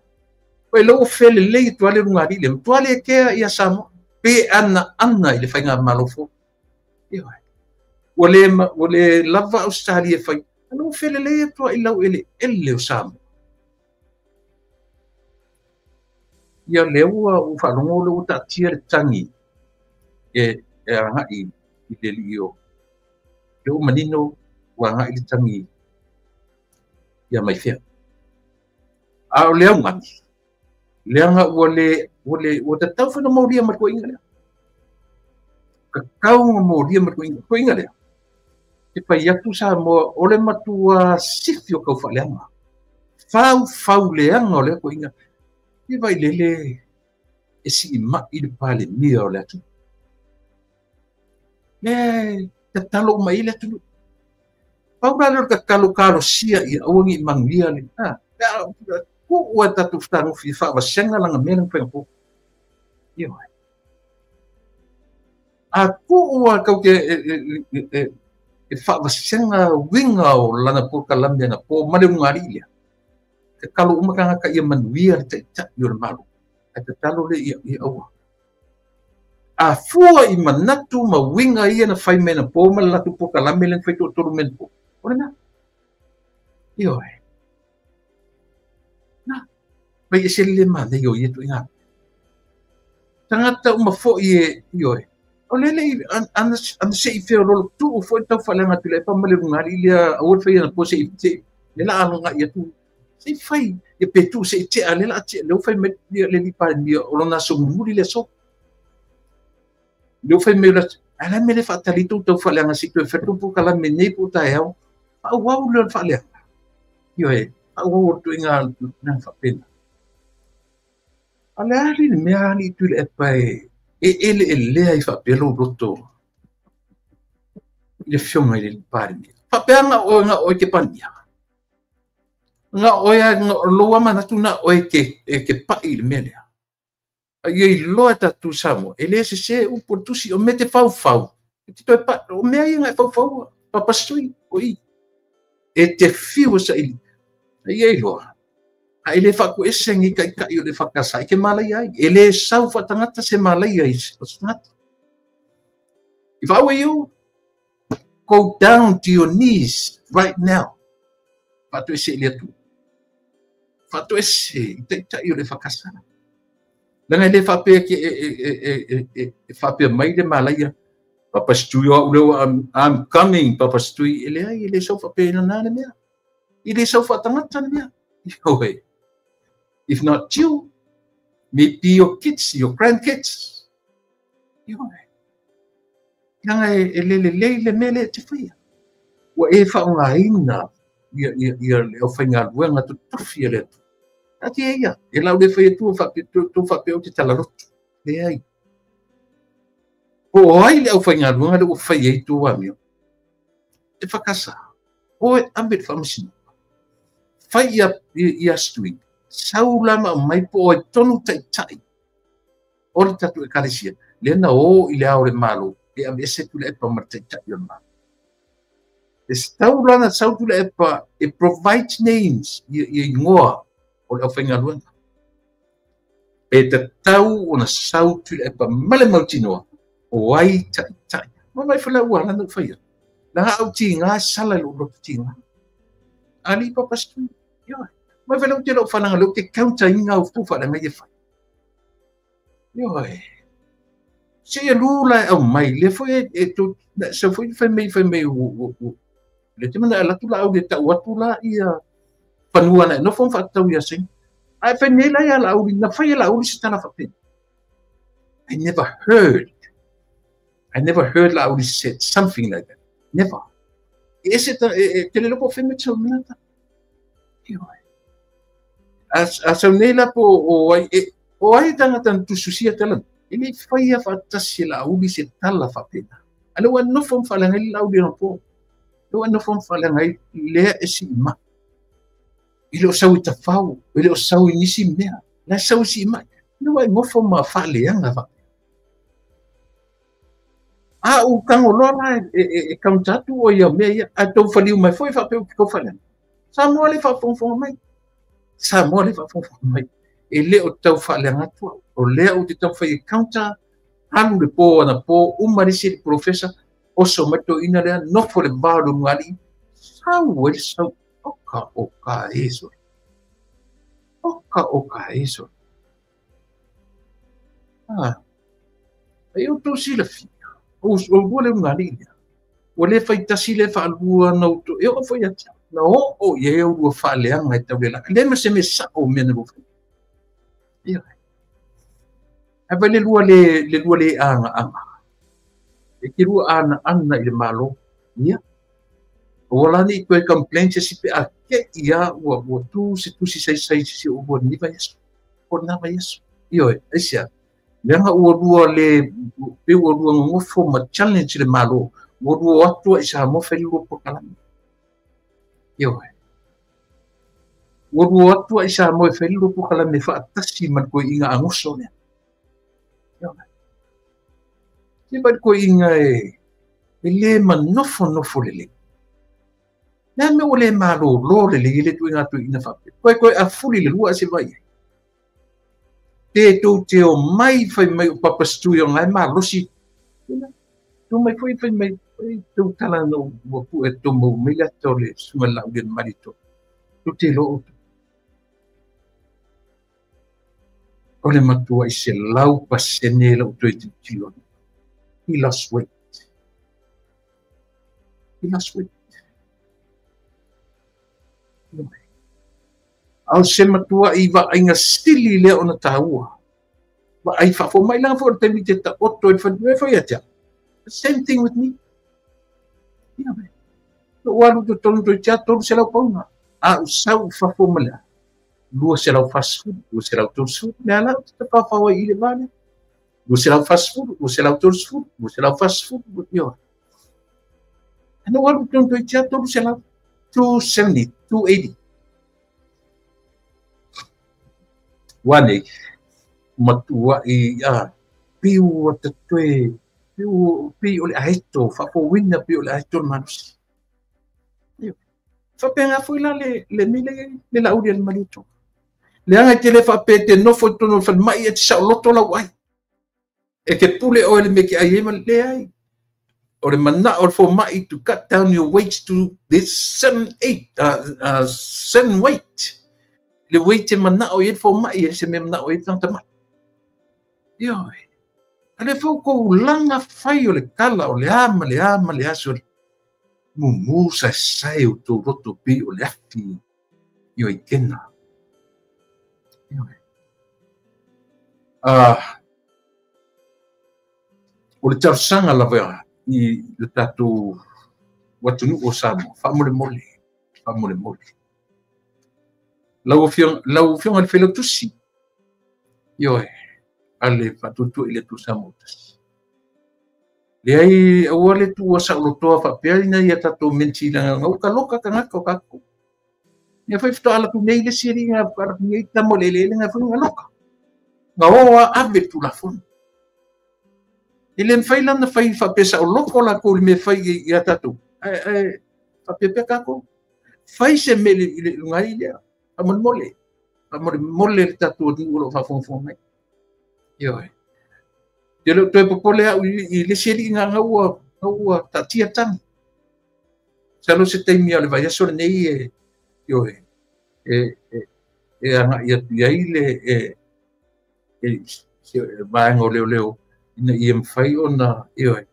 A: Oi lau felelei e tuale luga alii le tuale e kea ia Samoa. Pe ana ana i le faiga malofo. Ua le lava Australia fai. Lau felelei e tua i lau ele ele o Samoa. Ia lea ua faalogo le ua taatia le tangi e agai i le alii o. Le ua manino ua agai le tangi ia mai fea. A o le augani, leaga ua tatau foi na molia ma le toeaina lea. Tatau na molia ma le toeaina lea. Te fai atu Samoa o le matua sifi o taufaaleaga. Faufau leaga o lea toeaina. I vai lele e siimai le palemia o le atunuu. Le tatalo uma i le atunuu. Pau la leo tatalo kalosia ia aua ni manuia le. Ku ua tatu futagofi faavasega lana mea na mafai ona po. Ioe. A ku ua kau ke e faavasega uiga o lana polokalame na po ma le ugali'i lea. Tatalo uma tagata ia manuia le taʻitaʻi o le Malo. Ae tatalo le ia aua. A fua i manatu ma uiga ia na fai mai na po ma le latou polokalame lea na fai toatolu mai na po. O lena. Ioe. Na. Mai ese le manaia o ia tuaiga. Tagata uma foi e ioe. O lele ana sei feololo tuu foi tau faaleaga atu le epa ma le lugali lea aua le faia na po sei le la aloga ia tu. Sei fai ia pe tuu sei tea le la tea le fai mai le li palemia o lona aso mulimuli le aso. Le fai mai la ala me le faatali tou tau faaleaga sei toe fai tou polokalame nei po o taeao. Faaauau lea o le faaleaga. Ioe, faaauau o le tuaiga na faapena. A le ali le mea ali i le epa e ele elea i faapea lou loto i le afioga i le palemia. Faapea nga oe ke palemia. Nga oe lou amanatu na oe ke paʻi i le mea lea. A ia iloa e tatou Samoa, e le sese upu o le tusi, o mea te faufau. E te toe paʻi, o mea ia nga e faufaua, papasui, o i. E te fiu e saili. A ia iloa. A e le faakuese ni taʻitaʻi o le fakasa i ke malaia ai. E le sau faatagata se malaia i o se tagata. If I were you, go down to your knees right now. Faatoese i le Atua. Faatoese i taʻitaʻi o le fakasa. Leaga e le faapea ke e faapea mai le malaia. Papa Stui o au leo, I'm coming, Papa Stui. E leai, e le sau faapea ina nā le mea. E le sau faatagata le mea. Ioe. If not you, maybe your kids, your grandkids. Ioe. Leaga e lelelei le mea lea e te faia. Ua e faaaogaina ia le aufaigaluega totofi a le Atua. Taatia ia, e lau le fai atua tou faapea ou te talaloto. Leai. Po o ai le aufaigaluega le ua fai ai tou amio. Te whakasa. Oe ame le whaamasino. Fai ia stui. Sau lama o mai po oe tonu taʻitaʻi. O le tatou ekalesia. Lea na o i le ao le malo. E ave ese tu le epa ma le taʻitaʻi o le malo. E tau lana sau tu le epa e provide names ia ingoa o le aufaigaluega. E tatau ona sau tu le epa ma le mautinoa o ai taʻitaʻi. Ma mai fale ua lana u faia. Laga au tiga sala i lou loto tiga. Ali papa stui. Ioe. Mai fale u te lou falaga lea ou te counter-ina au faaleaga ia fai. Ioe. Seia lū la e aumai lea foi e tou sau foi fai mai u le te mana alu atu la au le tau atu la ia fanua na e nofo ma faatatau ia Saini. Ae fai nei la ia Laauli, na fai e Laauli se tala faapena. I never heard. I never heard Laauli said something like that. Never. E ese e te le lopo fai mai te sau mea ta. Ioe. A sau nei la po o ai o ai tagata na tususia tala. E le faia faatasi e Laauli se tala faapena. A le ua nofo ma faaleaga ai le Laauli ona po. Le ua nofo ma faaleaga ai lea e siimai. E le o sau i tafau, e le o sau i nisi mea. La e sau i siimai. Le ua e nofo ma faaleaga faapena. A u tango loa la e counter atu o ia mea ia, ae tou faliu mai foi faapea ou te tau faaleaga. Samoa le faafogafoga mai. Samoa le faafogafoga mai. E le o tau faaleaga atu au. O lea ou te taumafai e counter, alu le po anapo, uma le isi professor, oso mai toeaina lea, nofo le va o le ulugalii, sau ai le sau, oka oka e sole. Oka oka e sole. Ah, ai outou silafia, o lua le ulugalii lea, ua le faitasi le faalua na outou, e oo foi ia te au, na oo i ai au lua faaleaga e tau le laa, le ma se mea sao mea na lua fai. Ia. Ae vai le lua le agaaga. E te lua anaana i le malo. Ia. Ua la ni toe complain se si pe a ke ia ua tu se tusi sai se o ua ni vai aso. O na vai aso. Ioe, aisia. Leaga ua lua le pe ua lua ngofo ma challenge le malo. Ua lua atua i Samoa fai lua polokalame. Ioe. Ua lua atua i Samoa fai lua polokalame faatasi ma le toeaina agoso lea. Ioe. Te vai le toeaina e le manofonofo lelei. Lea mea ua le malolo lelei le toeaina toeaina faapea. Koe afuli le lua a se vai ai. Te tou te o mai fai mai o Papa Stui o ngai malosi. Tu mai foi fai mai tau tala na ua pu e tomo mai le ata o le susuga lau le marito. Tu te lo o le matua i 100% lau toe tilotilo. He lost weight. He lost weight. Au se matua i vaaiga sili lea ona taua. Vaai faafou mai langa foi o le taimi te taoto i le fanua e foi ia te au. The same thing with me. Ia me. Lou alu totonu toi tia 300 pauna. A u sau i fafo ma le a. 240, 230, mea la te whawhau ai i le vale. 240, 230, 240, ioe. Ana alu totonu toi tia 300, 270, 280. Ua nei, matua i a piu a te toe, piu pi o le aeto, whaapowina pi o le aeto le malosi. Whapenga foi la le mele le lauli le malito. Le anga te le whape te nofo i tono whanmai e te saoloto lau ai. E te pule o le meke ai e ma le ai. O le mana o le fomai to cut down your weight to this 7 weight. Le weight e mana o i le fomai e se me mana o i tangata mai. Ioe. A le fau kou langa fai o le kala o le ama le ama le aso le mumu sa sai o tō roto pi o le afi i o i kena. Ioe. O le talosaga lava i le tatou atunuu o Samoa, faamolemole, faamolemole. Lau afioga le Failautusi, ioe, a le faatuatua i le Atua Samoa tasi. Leai aua le tuua saolotoa faapea ina ia tatou menti langa uka loka tagata o tatou. Ia fai faatoa ala atu nei le isi alii ala atu nei tama o le eleele na fai nga loka. Nga o a ave le Tulafono. E le mafai la ona fai faapea saoloko latou i le mea fai ia tatou. Ae faapea pea tatou. Fai se mea i le luga ai lea. Faamolemole. Faamolemole le tatou atunuu o lo o faafogafoga mai. Ioe. Te leo toe popole au i le isi alii nga ua taatia tagi. Masalo se taimi o le vaiaso lenei e ioe e agai atu i ai le se vaega o leoleo ina ia mafai ona ioe.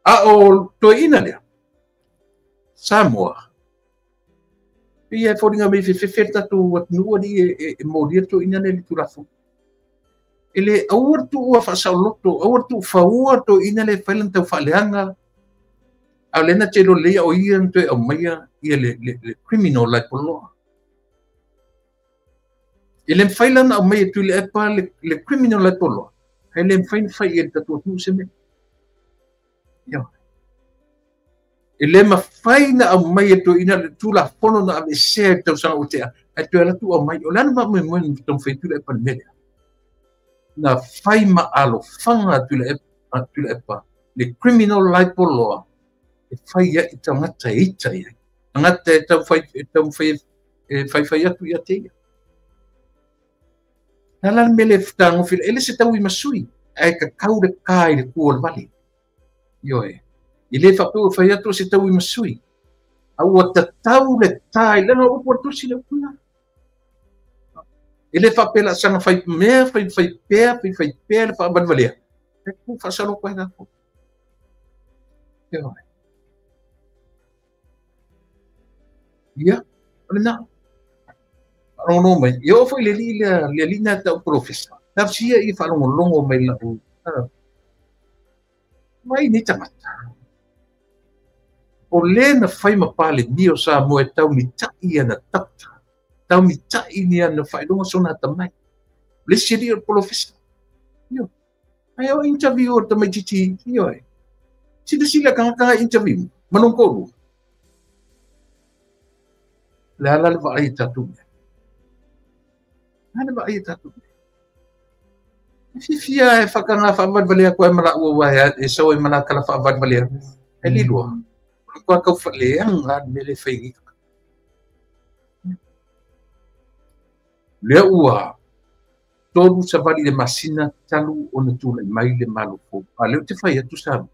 A: A o toeaina lea, Samoa, ia e foliga mai fefefe le tatou atunuu alii e molia toeaina lea i le Tulafono. E le aua le tuua faasaoloto, aua le tuufaua toeaina lea e fai lana taufaaleaga. A o lea na te iloa lelei o ia na toe aumaia ia le criminal laipoloa. E le mafai la ona aumaia e Tuilaepa le criminal laipoloa. E le mafai ona fai i le tatou atunuu se mea. Ioe. E le mafai na aumaia toeaina le Tulafono na aveesea i le tausaga ua tea, ae toe alu atu aumai. O le a le faamoemoe na taumafai Tuilaepa i le mea lea. Na fai ma alofaga Tuilaepa Le criminal libel law e fai ai tagata e ita i ai. Tagata e taumafai e faifai atu ia te ia. Na la le mea le fetagofi, e le se taui ma sui, ae tatau le ka i le tu o le vale. Ioe. I le faapea ua fai atu o se taui ma sui. A ua tatau le ta i lana upu o le tusi le upu lena. E le faapea la saga fai mea, fai fai pea, fai fai pea le faavalevalea. E ku faasaloko ai tatou. Ioe. Ia, o lena. Faalogologo mai. E oo foi le alii lea, le alii na tau polofesa. Tausia i faalogologo mai lau. Mai nei tagata. O le na fai ma Palemia o Samoa e taumita'i ana doctor, taumita'i ni ana faailoga sona atamai. O le isi alii o le polofesa. Ioe. Ae o interview o le tamaitiiti, ioe. Silasila tagata interview, ma lona toalua. Le a la le vaai i tatou mea. Le a le vaai i tatou mea. E fiafia e faataga faavalevalea atu ai ma laua aua e sau ai ma la tala faavalevalea. E lilua. O le matua tau faaleaga le mea lea e fai nei tagata. Lea ua 3 savali i le masina talu ona tulai mai le Malo fou. A lea ou te fai atu Samoa,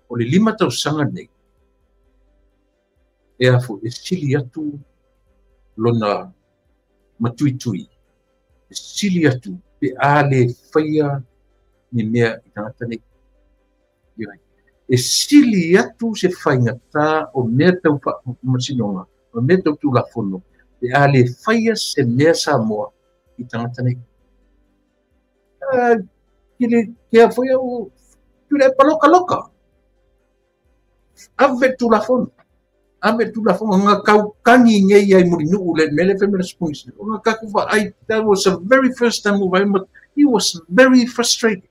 A: o le 5 tausaga nei, e a foi, e sili atu lona matuitui, e sili atu pe a le faia ni mea i tagata nei. E sili atu se faigata o mea tau faamasinoga, o mea tau tulafono, pe a le faia se mea Samoa i tagata nei. Ke a foi au, tule paloka loka. Ave tulafono. Ave tulafono. Nga kaukangi nei ai murinuu le mele femele spoons. Nga kakuva ai, that was the very first time he was very frustrated.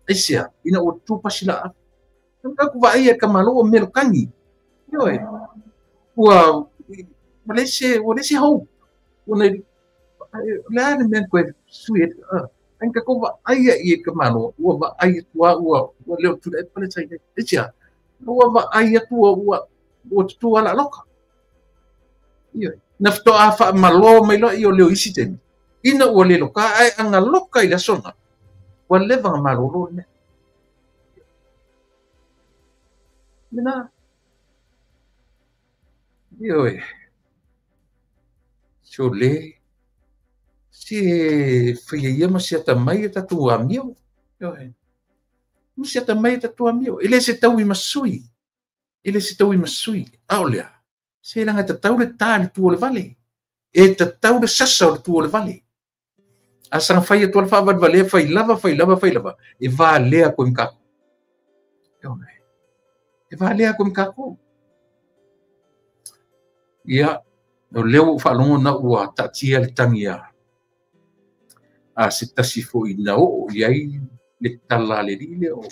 A: Aisia, ina o tupasila. Nga kakuva ai e kamalo o melokangi. Ioe. Ua, ua lese hope. Ua nei, le a le mea koe sui e, ai kakuva ai e kamalo, ua va ai tua, ua leo tule e pale sai. Aisia, ua va ai tua, ua tutua la loka. Ioe. Na fitoa fa malo mai loa i o leo isi temi. Ina ua le loka, ai anga loka i le asona. Ua leva nga malolo le mea. Mena. Ioe. So le, si faia ia ma si atamai e tatu amio. Ioe. Ma si atamai e tatu amio. E le se tau i masui. E le se tau i masui. Ao lea. Se langa tatau le tā le tua o le vale. E tatau le sasa o le tua o le vale. A sanga fai atu le faavalevale, fai lava, fai lava, fai lava. E valea koe mkako. E valea koe mkako. Ia, o lea ua faalogo na ua taatia le tangi a se tasi foi na oo i ai le tala a le alii lea o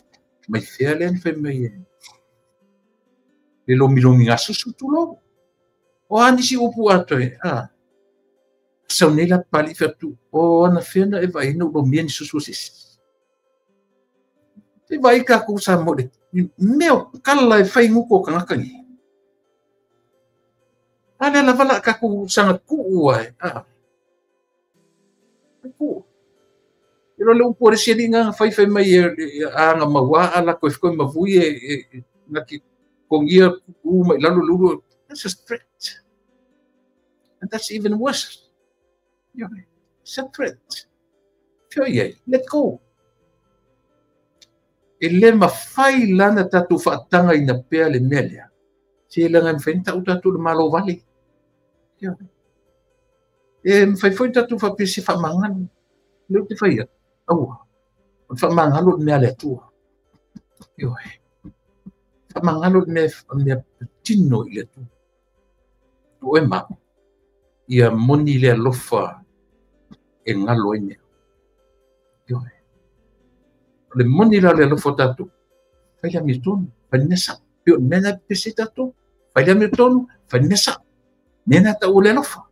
A: mai fea lea na fai mai e. Le lomilomi gasusu tulou. O a nisi upu atoe, a. Sau nei la pali fatu, o ana fea na e vai na ulomia ni susu o sesi. Te vai ka ku sa mo le, mea kala e fai nguko o kangaka ni. A lea lava la ka ku sanga ku ua e, a. Ku. E lo le upu o le siali ngā fai fai mai e anga maua a la koe koe mavui e ngaki kongia ku mai lalo lulu. That's a threat. And that's even worse. It's a threat. Fio iai, let go. E le mawhai lana tātou whaatanga ina pea le mea lea. Se langa mwhai tau tātou le malo vale. E mwhai foi tātou whapesi whamangalo. Leo te whai aua. O whamangalo le mea le atua. Whamangalo le mea tino i le atua. O e mao. Ia moni le alofa e ngalo ai mea. O le moni la le alofa o tātou. Whai lea mea tonu, whai mea sa. Peo mea nā pese tātou. Whai lea mea tonu, whai mea sa. Mea nā tau o le alofa.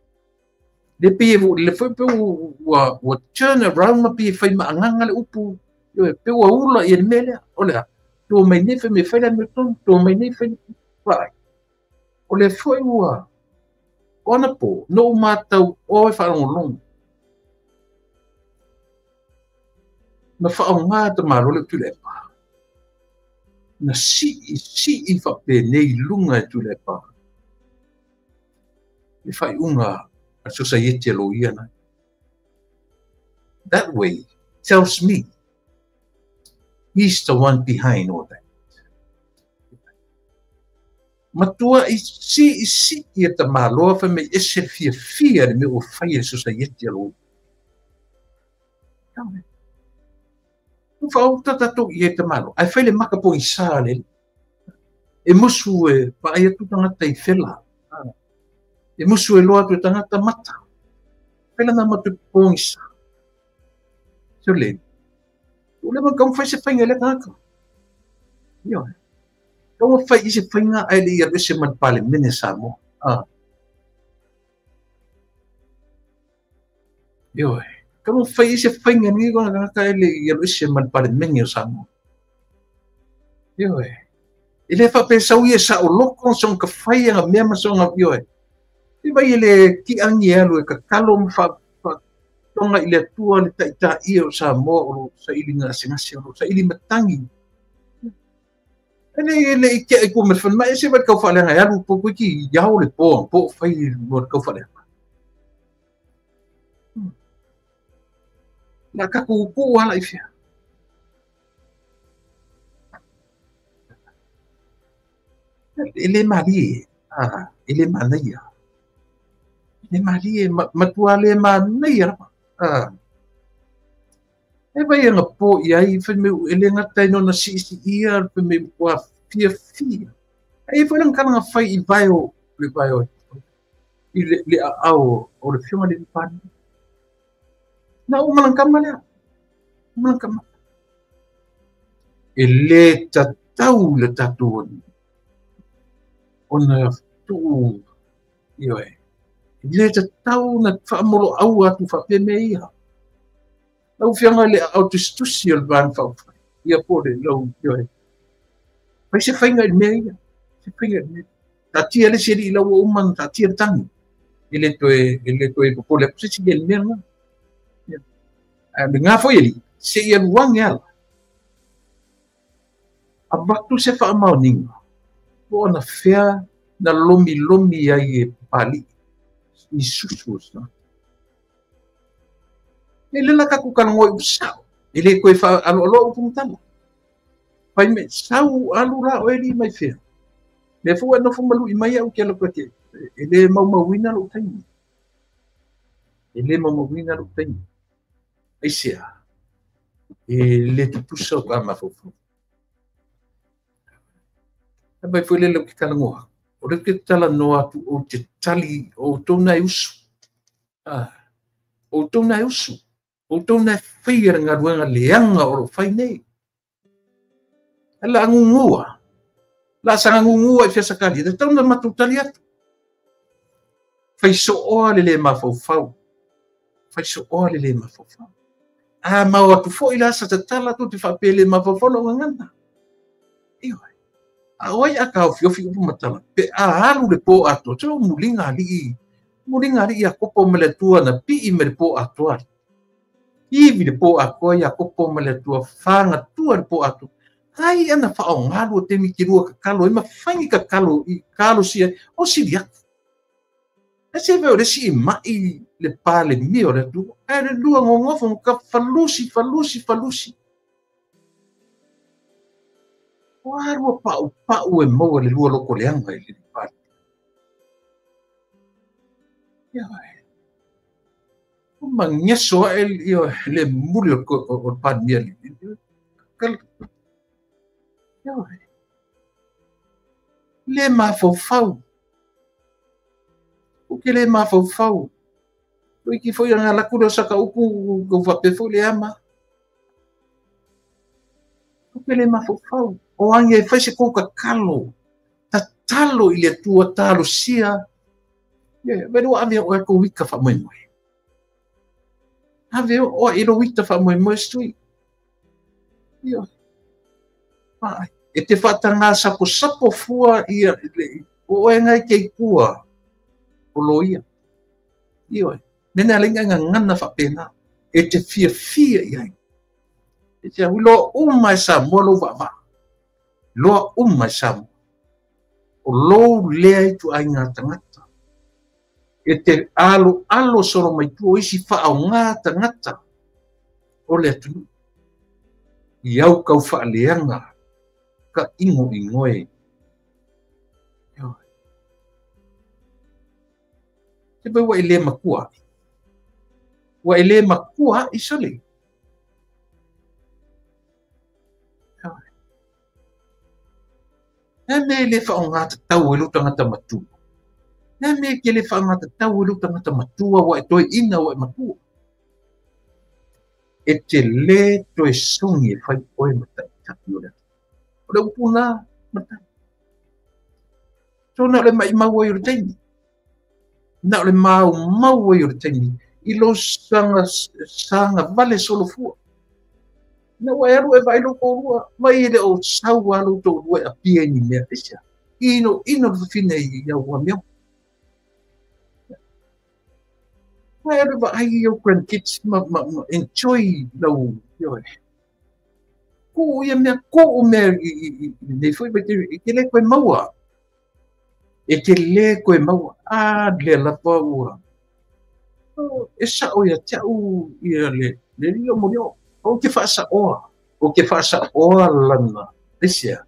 A: Le pe le foi pe ua turn around ma pe whai maanganga le upu. Ioe, pe ua ula i le mea lea. O lea, tua mai nei fai me fai le amiotonu, tua mai nei fai vaai. O le foi ua, o ana pō, no u mātau o e whaalongolongo. Na whaonga ta malo le Tuilaepa. Na sii, sii whapene lunga e Tuilaepa. Le whai unga a society lo ia na. That way tells me he's the one behind all that. Matua i si i si i ta maloa fa me ese fia fia le me o fai le society lo. U fa o tata to i e ta malo. Ai fai le maka po i sa le. E musu e pa ai atu tangata i fela. E musu e loa tu tangata mata. Fela na matu po i sa. So le. O le man fai se fainga le tangata. Io. Kau fai i se fainga ai le ia se man pale mene sa mo. Ah. Io. Kau fai i se fainga ni ko tangata ai le ia se man pale mene sa mo. Io. E le fa pensau ia sa o loko so ka fai nga mea ma so nga io. I vai le ki angi alu e ka kalo ma fa tonga i le tua le taita ia o sa mo o sa ili nga singasi o sa ili matangi. Ene le i ke ku me fan mai se va kau fa le alu po ku ki yao le po po fai mo kau fa le. Na ka ku ku ala i fia. Ele mali ah ele manaia. Ele mali matua le manaia ah. E vai nga po ia i fa me ele ngata no na si si ia fa me kwa fia fia. E foi lang kana fai i vai o le vai o i le au o le fioma le pan. Na o malang kama le. Malang kama. Ele tatau le tatu ona tu io e. Ele tatau na faamolo au atu fa pe me ia. Lau fianga le au tustusi o le van fau. Ia po le lau io e. Pai se fainga i mea ia. Se fainga i mea. Ta tia le seri i lau o uman, ta tia tangi. Ele toe popole aku se si le mea nga. A me ngā foi eli, se ia luangi ala. A watu se whaamauninga. Po ona fea na lomi lomi ai e pali. I susu o sa. E lela ka ku kanangoi usau. E le koe wha alo alo upu mtala. Pai me sau alu la o eli mai fea. Le fua nofo malu i mai au ke ala koe te. E le maumauina lo taimi. E le maumauina lo taimi. Ai sea. E le tutusa o ka mafaufu. E mai fue lele o ke kalangoa. O le ke tala noa atu o te tali o tōna e usu. Ah. O tōna e usu. O tōna e whaia ngā ruanga leanga o ro whai nei. La angungua. La sanga ngungua i fiasakali. Te tauna matu tali atu. Whai so oa le le mafaufau. Whai so oa le le mafaufau. A mau atu fo i la sa tatala tu te whapele mafaufau lo ngangana. Iyo. A oi a ka ofi upu matala. Pe a alu le po ato. Teo mulinga ali. Mulinga ali ia kopo me le tua na pii me le po atoa. Iwi le po atoa ia kopo me le tua whanga tua le po atoa. Ai ana whaongalu o te mikirua kakalo. E mawhangi kakalo i kalo sia o siri aku. E se veo le si i mai le pāle mea o le atua. Ai le lua ngongofo ka falusi, falusi, falusi. O arua pau pau e maua le lua loko leanga i le pāle. Ia e. O mangeso a e le muli o le pāle mea le. Ia e. Le mafaufau. O ke le mafaufau. O iki foi nga laku le saka upu ko vape foi le ama. O ke le mafaufau. O ange e fai se kouka kalo. Tatalo i le tua talo sia. Ia, vero ave o e ko wika fa moi moi. Ave o e lo wika fa moi moi stui. Ia. E te whaatanga sapo sapo fua ia o e ngai kei kua o loia. Ia. Mena lenga ngana whapena. E te fia fia ia. E te loa uma e Samoa lo vava. Loa uma e Samoa. O lou lea i tu ai ngā tangata. E te alo alo soro mai tu o isi wha o ngā tangata. O le atunu. I au kau whaaleanga. Ka ingo ingoe. Te pai wa ele makua. Wa ele makua i sole. Nā me le whaongata tau e lo tangata matua. Nā me ke le whaongata tau e lo tangata matua wa e toi ina wa e matua. E te le toe songi e whai oe matai tapi o le. O le upuna matai. Tōna o le mai mau ai o le taimi. Nā o le mau mau ai o le taimi. I lo sanga, sanga vale solo fua. Na wa alu e vai lo korua mai le o sau alu to rua a pia ni mea esa ino ino fina i au wa mea wa alu va ai yo grandkids ma ma enjoy lo yo ko ia mea ko o mea i nei foi ba te le koe maua e te le koe maua a le la pa ua e sa o ia tau ia le le rio mo yo. O ke whaasaoa, o ke whaasaoa lana, esia.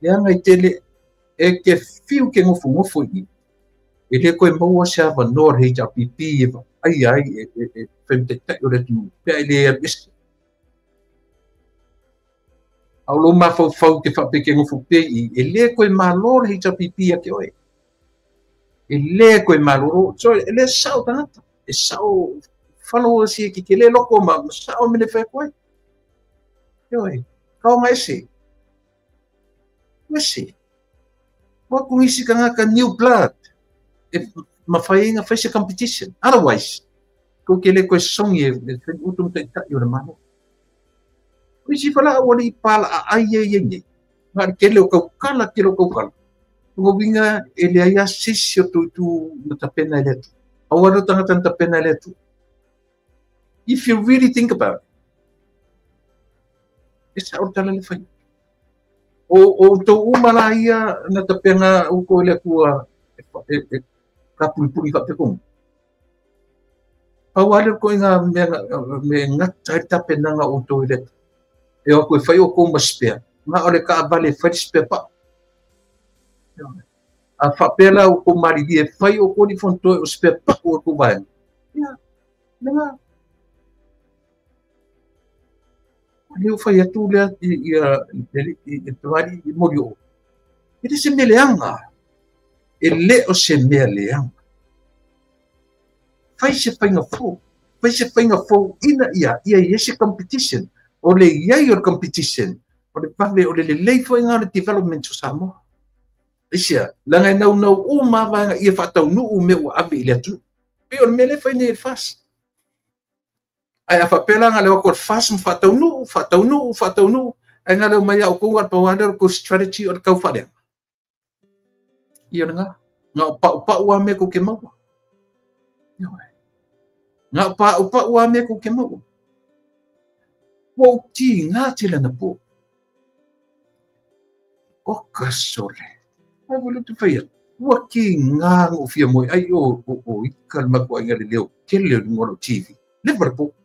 A: Lea ngai tele, e ke whiu ke ngofu ngofu i, e le koe maua se awa noa le HRPP e ai ai, e whemtaitai o le tunu, pea i le ese. Au lo mawhau ke whape ke ngofu pe i, e le koe malo le HRPP a ke oe. E le koe malo, so e le sao tangata, e sao followers ia ki ke le loko ma sao mene whai koe. Ioi, kaonga ese. Ese. Wa kungisi ka ngaka new blood. E mawhainga whai se competition. Otherwise, ko ke le koe songi e whai utu mta i o le mano. Ko isi whala awali i pala a ai e e nei. Ngā ke leo kaukala, ke leo kaukala. Tungo winga e le aia sisi o tū na tapena e le atu. Awaro tangata na tapena e le atu. If you really think about it, e sa o tala le whai. O tō umala ia na tapenga o koe le kua e ka pulipuli ka pekonga. Pau ale koe ngā me ngata e tapenanga o tō ile. E o koe whai o kōma spea. Ngā ole ka avale whai spea pa. A whapela o kō mariri e whai o kō ni fontoe o spea pa o kō vaenga. Ia, me ngā. Leo whai atu lea i te wari i mori o. E le se mea leanga. E le o se mea leanga. Whai se whainga fō. Whai se whainga fō ina ia. Ia i ese competition. O le iai o le competition. O le pave o le lelei whainga o le development o Samoa. Isia, langa e nau nau o mawanga ia whatau nuu me ua ave i le atu. Pe o le mea le whai nei e fas. Ai a whapela ngā leo koe fas ma whatau nuu, whatau nuu, whatau nuu. Ai ngā leo mai au konga pau ane o ko strategy o le kau wharea. Ia ngā, ngā o pau pau a me ko ke maua. Ngā o pau pau a me ko ke maua. Wau ti ngā te lana pō. O ka sole. Ai wale te whaia. Ua ki ngā ngō whia moe ai o ika le makua inga le leo kele o ngoro TV. Le wale pō.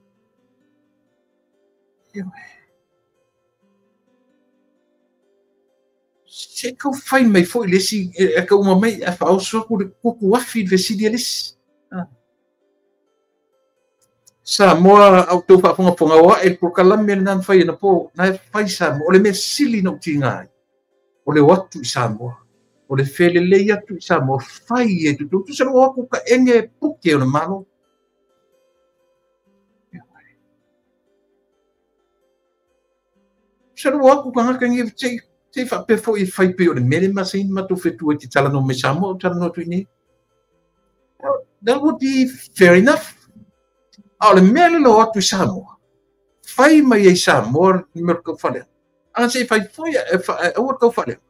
A: Se kau whai mai fo i lesi e ka uma mai a whaosoa ku le kuku afi i vesili a lesi. Samoa au tau whaafongafonga oa e prokalame le naan whai ana pō, nā e whai Samoa, o le mea sili na uti ngai, o le watu i Samoa, o le whelelei atu i Samoa, whai e tutu, tu sa roa aku ka enge puke o le malo. Sa roa aku ka ngaka nge te whapefo i whai pe o le mere masain matu whetu e te talano me Samoa o talano atu i nei. That would be fair enough. A o le mea le lo atu i Samoa. fai mai ai Samoa le mea o le taufaleaga. A se i fai foi aua le taufaleaga.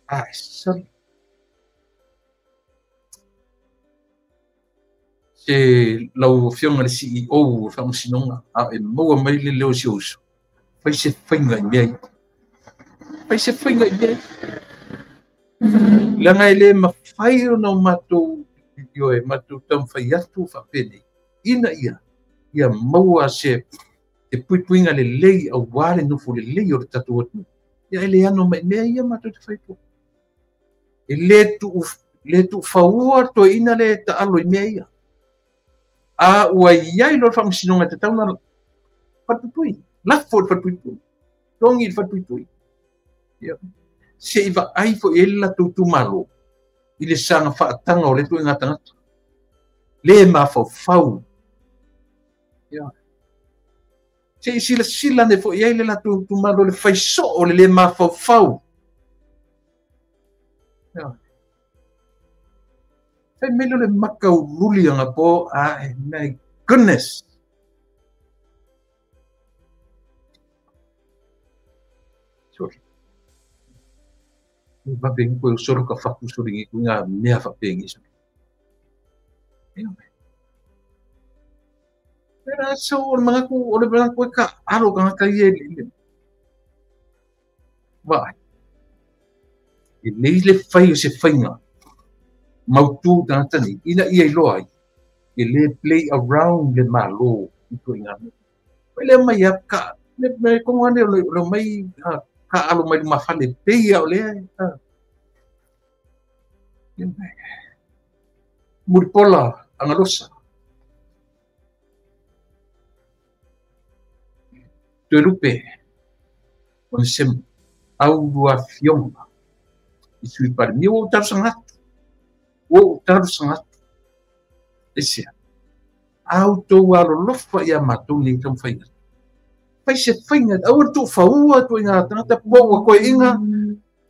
A: Ai, sali. Se lau afioga le CEO o le Faamasinoga, a e maua mai le leo o si ou uso, fai se faiga i mea ia. Fai se faiga i mea ia. Leaga e le mafai ona o matou ioe, matou taumafai atu faapenei, ina ia maua se puipuiga lelei aua le nofo lelei o le tatou atunuu. Ia e le ano mai mea ia matou te fai atu. E le tuufaua toeaina le taalo i mea ia. A ua iai loa le Faamasinoga e tatau ona falepuipui, lafo i le falepuipui, togi i le falepuipui. Ia. Se i vaai foi i ai le latou itumalo i le saga faataga o le ituaiga tagata. Le mafaufau. Ia. Se i silasila ane foi i ai le latou itumalo le faisoo o le le mafaufau. Ia. Fai mai lea o le makaululi anapo, ai, my goodness. Sorry. Vave koe o solo ka whaku solo ngi ku ngā mea whapengi solo. Pera so o le mangaku, o le mangaku e ka alo ka ngaka ia le. Vai. E lei le whai o se whainga. Mautu tangata nei, ina ia iloa ai, e le play around le malo i ituaiga mea. Pai lea mai a ka, me kongo ane o le mai ka alo mai luma fale, pei a o lea. Mulipola Agalosa. Toelupe, Onesemo, au afioga i Sui Palemia, ua ou talosaga atu. Ua ou talosaga atu. Aisea? A outou alolofa ia matou nei taumafai atu. Fai se faiga, aua le tuufaua ituaiga tagata po ua koeina,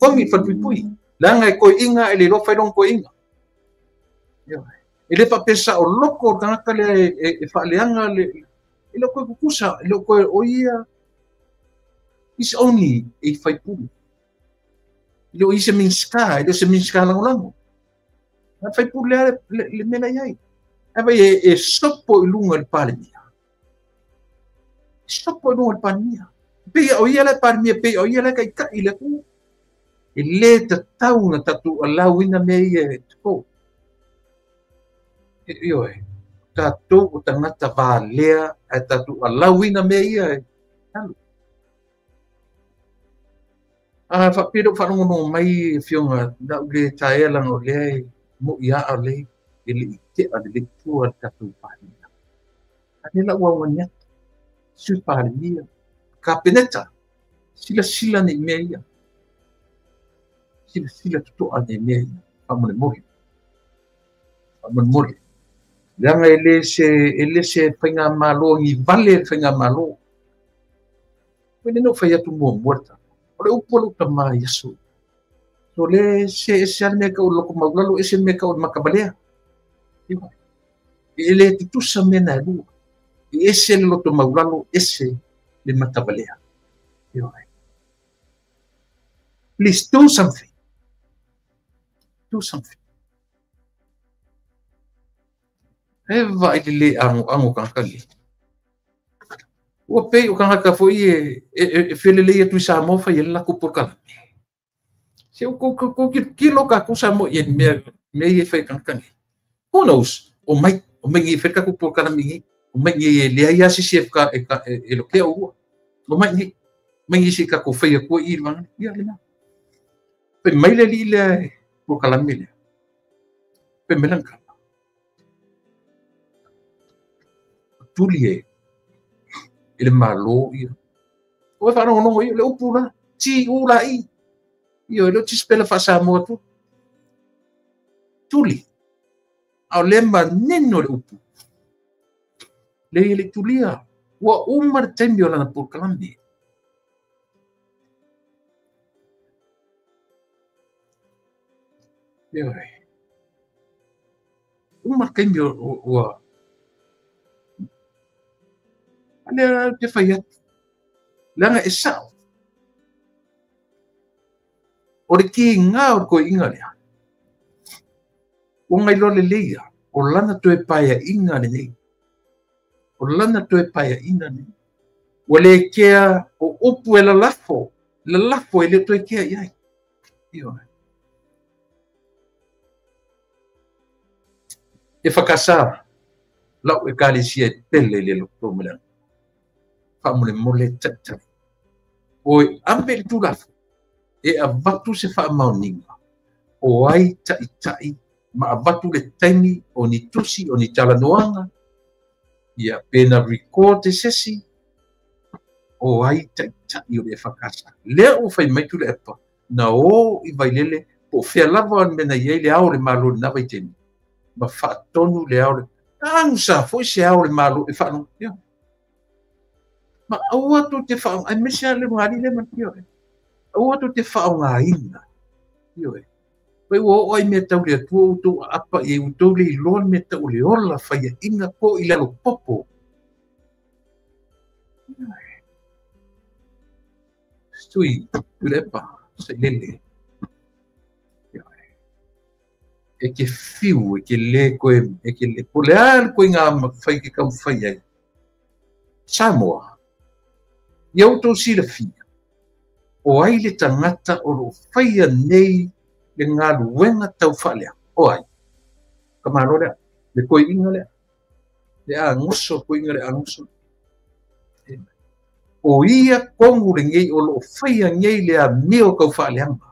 A: togi i le falepuipui. Leaga e koeina e le iloa fai lona koeina. E le faapea saoloko le tagata lea e faaleaga le, e le o koe kukusa, e le o koe o ia. Is only a faipule. E le o ia se Minisita, e le o se Minisita lagolago. A faipule lea le mea la i ai. Ae vai e sopo i luga i le Palemia. Sopo i luga i le Palemia. Pei o ia la Palemia, pei o ia la taitai i le atunuu. E le tatau ona tatou alauina mea ia e tupu. Ioe, tatou o tagata valea ae tatou alauina mea ia e alu. A faapea lou faalogologo mai afioga, na ou le taea leaga o lea e moi a le e le i tea le le tua le tatou Palemia. A lea la ua augani atu, Sui Palemia, Kapeneta, silasila nei mea ia. Silasila totoa nei mea ia, faamolemole. Faamolemole. Leaga e le se faigamalo ni vale le faigamalo. Koe le no fai atu muamua le tala. O le upu o lou tama i aso. So le se ese ale mea ka o loko maulalo, ese mea ka o le makavalea. E le tutusa mea na e lua. E ese le loto maulalo, ese le matavalea. Please do something. Do something. E vai le le ango ango kangakali. Ua pei o kangaka foi e felelei atu i Samoa fai e le lakou polokalame. Se o ko kilo ka ko Samoa i mea mea i fai kangakali. Who knows? O mai ngi fai ka ko polokalame ngi. O mai ngi e leai a sisi e ka e lokea ua. O mai ngi se ka ko fai a kua i le ia le na. Pe mai le li le polokalame le. Pe melanka. Tuli e e le malo ia. O e whaanongonongo ia, le upu la, ti u la i. Ia, e leo tispela whaasamoa tu. Tuli. Au le maneno le upu. Le ia le tulia. Ua uma le taimi o lana polokalame. Ia, uma le taimi o ua. A lea ou te fai atu, leaga e sa'o. O le kiga o le toeaina lea, ua nailoa lelei lava, o lana toe paeaina lenei. O lana toe paeaina lenei. Ua le kea o upu e lalafo, lalafo e le toe kea i ai. Ioe. E whakasa, lau ekalesia e pele i le loto ma le anga. Faamolemole taitai. O e ave le tulafono e avatu se faamaoniga o ai taitai ma avatu le taimi o ni tusi o ni talanoaga ia pe na record e sesi o ai taitai o le EFKS. Lea ua fai mai Tuilaepa na o i Vailele po o fea lava o le mea na i ai le ao o le Malo i lena vaitaimi ma faatonu le ao le agusa foi se ao o le Malo e faalogo. Ia. Ma aua tou te faaaoga, aemaise lava le ulugalii lea ma le. Aua tou te faaaogaina. Ioe. Pai ua oo ai mea tau le Atua ua outou aapa i ai, ua outou le iloa le mea tau o le ola faiaina po i lalo popo. Tui, Tuilaepa, sailele. E ke fiu, e ke le koe, e ke le, po le a le koe ngā fai ke taumafai ai. Samoa, ia outou silafia, o ai le tagata o lo o faia nei le galuega tau faaleaga, o ai? Ka Malo lea, le toeaina lea, le agoso, toeaina le agoso. O ia tonu lenei o lo o faia nei le amio tau faaleaga.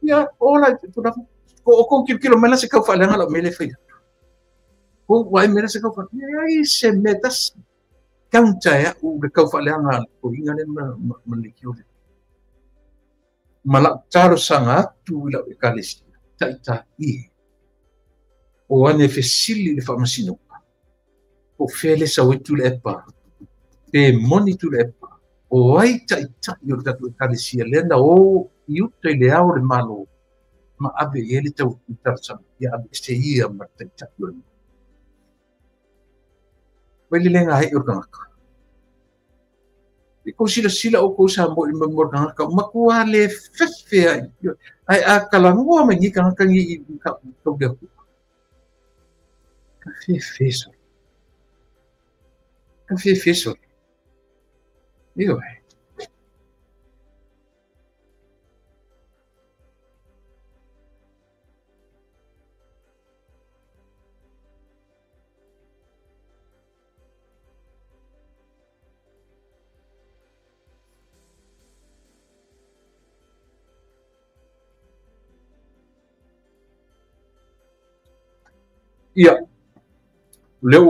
A: Ia, ola, o kou kilokilo mai la se kaufaaleaga lau mea lea e fai atu. Kou vaai mai la se kaufaaleaga. E ai se mea tasi. Counter e au le kaufaaleaga a le toeaina lea ma le leitio lea. Ma lau talosaga atu i lau ekalesia, taitai. O ane fesili i le faamasinoga. Po o fea le sau ai Tuilaepa, pe moni Tuilaepa, o ai taitai o le tatou ekalesia lea na o i uta i le ao o le Malo ma ave i ai le tau talosaga, ia aveese ia ma le taitai o le Malo. Vai le le gae'e o le tagata. E kou silasila outou Samoa i le mea o le tagata, matua le fefe ai. Ae a talanoa mai nei tagata nei i tau le Atua. Ka fefe sole. Ka fefe sole. Ioe. Ia, lea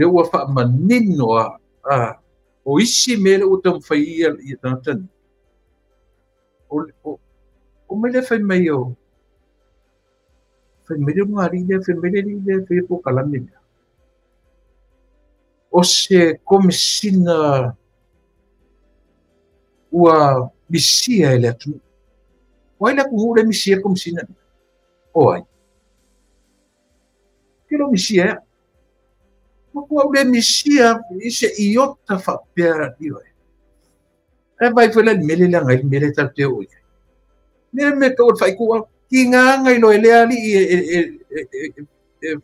A: ua faamanino a o isi mea lea ua taumafai ia ia tagata nei. O mai lea fai mai o fai mai le ulugalii lea, fai mai le alii lea e faia polokalame lea. O se komesina ua misia e le atunuu. O ai le atunuu lea e misia le komesina lea? O ai? Ke lo misia ea. Matua au le misia i se iota faapea ioe. Ae vaai foi la i le mea lea e leaga ai le mea lea tatou te oo i ai. Mea mea tau o le faaitu au, tiga aga i loa e lea alii e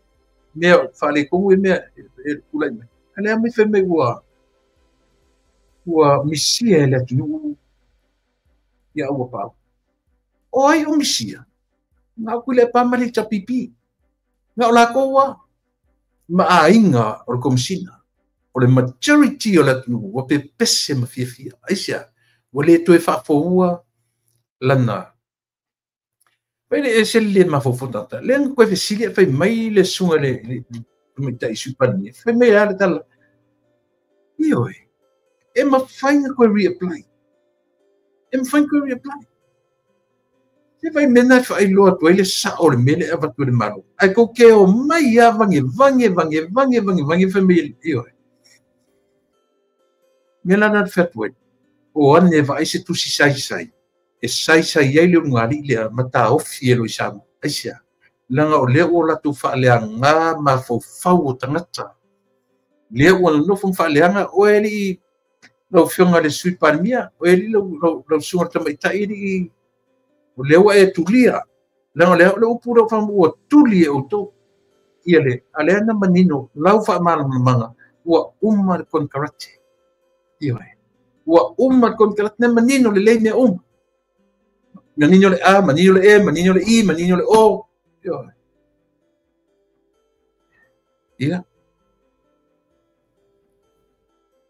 A: mea faaletonu e mea e tulai mai. A lea mai fai mai ua misia e le atunuu ia ua pau. O ai o misia? Na o Tuilaepa ma le HRPP. Na o latou a ma aiga o le komesina. O le majority o le atunuu ua pepese ma fiafia. Aisea, ua le toe faafoua lana. Fai le ese le mafaufau tagata. Lea na toe fesili e fai mai le susuga le tamaitai Sui Palemia. Fai mai a le tala. Ioe, e mafai na toe reapply. E mafai na toe reapply. Se vai mea na e faailoa atu ai le sao o le mea lea e avatu e le Malo. Ae tou te omai lava vage vage vage vage vage vage fai mai ioe. Mea la na fai atu ai. O ane e vaai se tusi saisai. E saisai ai le ulugalii lea ma taofi e loi Samoa. Aisea, Leaga o lea ua latou faaleaga mafaufau o tagata. Lea ua nonofo ma faaleaga oe alii lau Afioga i le Sui Palemia, oe alii lau susuga i le Tamaitai alii, o lea ua e tulia. Leaga o lea o le upu lea ua tuli e outou. Ia le, a lea na manino lau faamalamalamaga ua uma le konekarate. Ioe. Ua uma le konekarate, na manino lelei mea uma. Manino le A, manino le E, manino le I, manino le O. Ioe. Ia.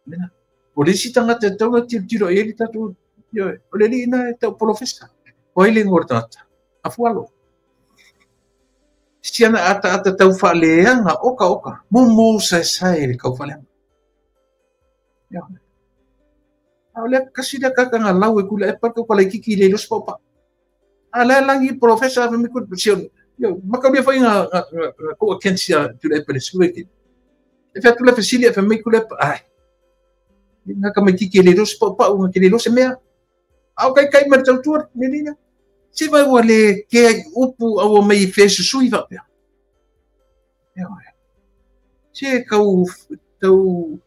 A: Mena. O le isi tagata e tatau ona tilotilo i ai le tatou, ioe, o le alii na e tau polofesa. O ai le igoa o le tagata? Afualo. Si ana ataata tau faaleaga oka oka, mumu saesae le kau faaleaga. Ioe. A o lea kasi lea kaka lau e kula e paka ko laikiki le los papa. A la langi polofesa fa mi ku si yo maka mi fa nga ko akensia tu le pele sueke. E fa tu le fesili fa mi ku le ai. Nga ka mai kiki le los papa nga ke le los mea. Au kai kai mar tau tua ni ni. Si vai ua le ke ai upu au mai fe susui fa pea. Ioe. Se kau tau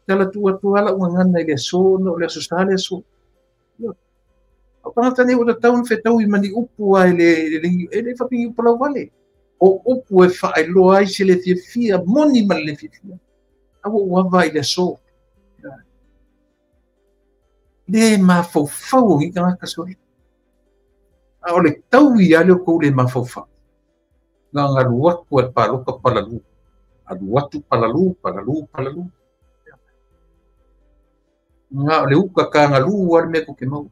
A: tala tua tua ala ua ngana i le aso na o le aso sa le aso. O tagata nei ua tatau ona fetau i mani upu a e le faapigi upu lauvale. O upu e faailoa ai se le fiafia, moni ma le fiafia. A ua uava i le aso. Le mafaufau o ni tagata sole. A o le taui a le o kou le mafaufau. Nga ngalu atu e paloka palalu. Alu atu palalu, palalu, palalu. Nga o le uka ka ngalu a le mea ko ke mau.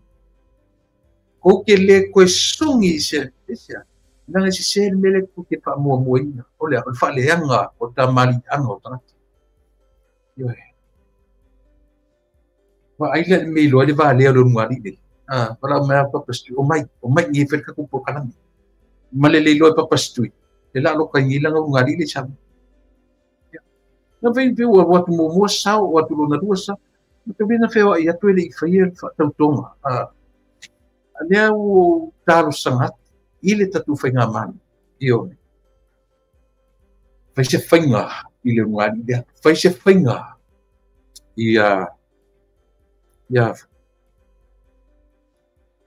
A: Ko ke le koe songi se ese. Nanga se se mele ko ke pa mua muaina. O le faaleaga o tamaliiaga o tagata. Ioe. Wa ai le me lo le va le lo ngari le. Ah, wala mai papa stu o mai ni fel ka ku kalami. Male le lo papa stu. Le la lo ka ngi la ngari le sam. Na ve ve o wa tu mo sa o tu lo na du sa. Te vena feo ai atu le i whaia whaatautonga. A lea o talo sangat i le tatu whainga mani. Ioe. Whai se whainga i le ngari lea. Whai se whainga i a... Ia...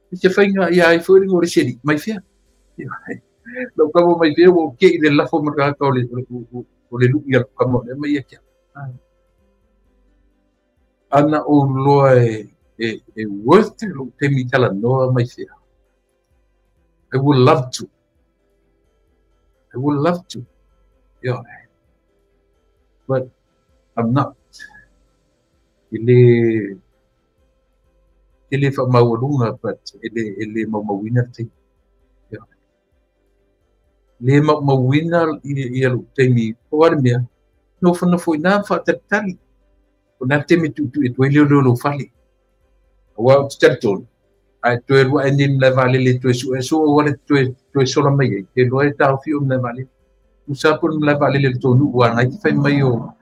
A: Whai se whainga i a i whairi ngore seri. Mai whia. Ioe. Lau kamo mai whia o ke i le lafo maraka o le lui a kamo le mai e kia. Ana o loa e worth it lo te mi tala noa mai whia. I would love to. I would love to. Yeah. But I'm not. Ele whamaualunga, but ele maumauina te. Yeah. Le maumauina i alu teimi o ale mea. No whanafo i nā whaatalitali. O nā te me tutu e toi leo leo lo fale. Awa o te talitonu. Ai toe rua e ni mle valele toe su e so o wale toe sola mai e. Te loa e tāo whio mle valele. Usa po mle valele le tōnu ua. Ngai te whai mai o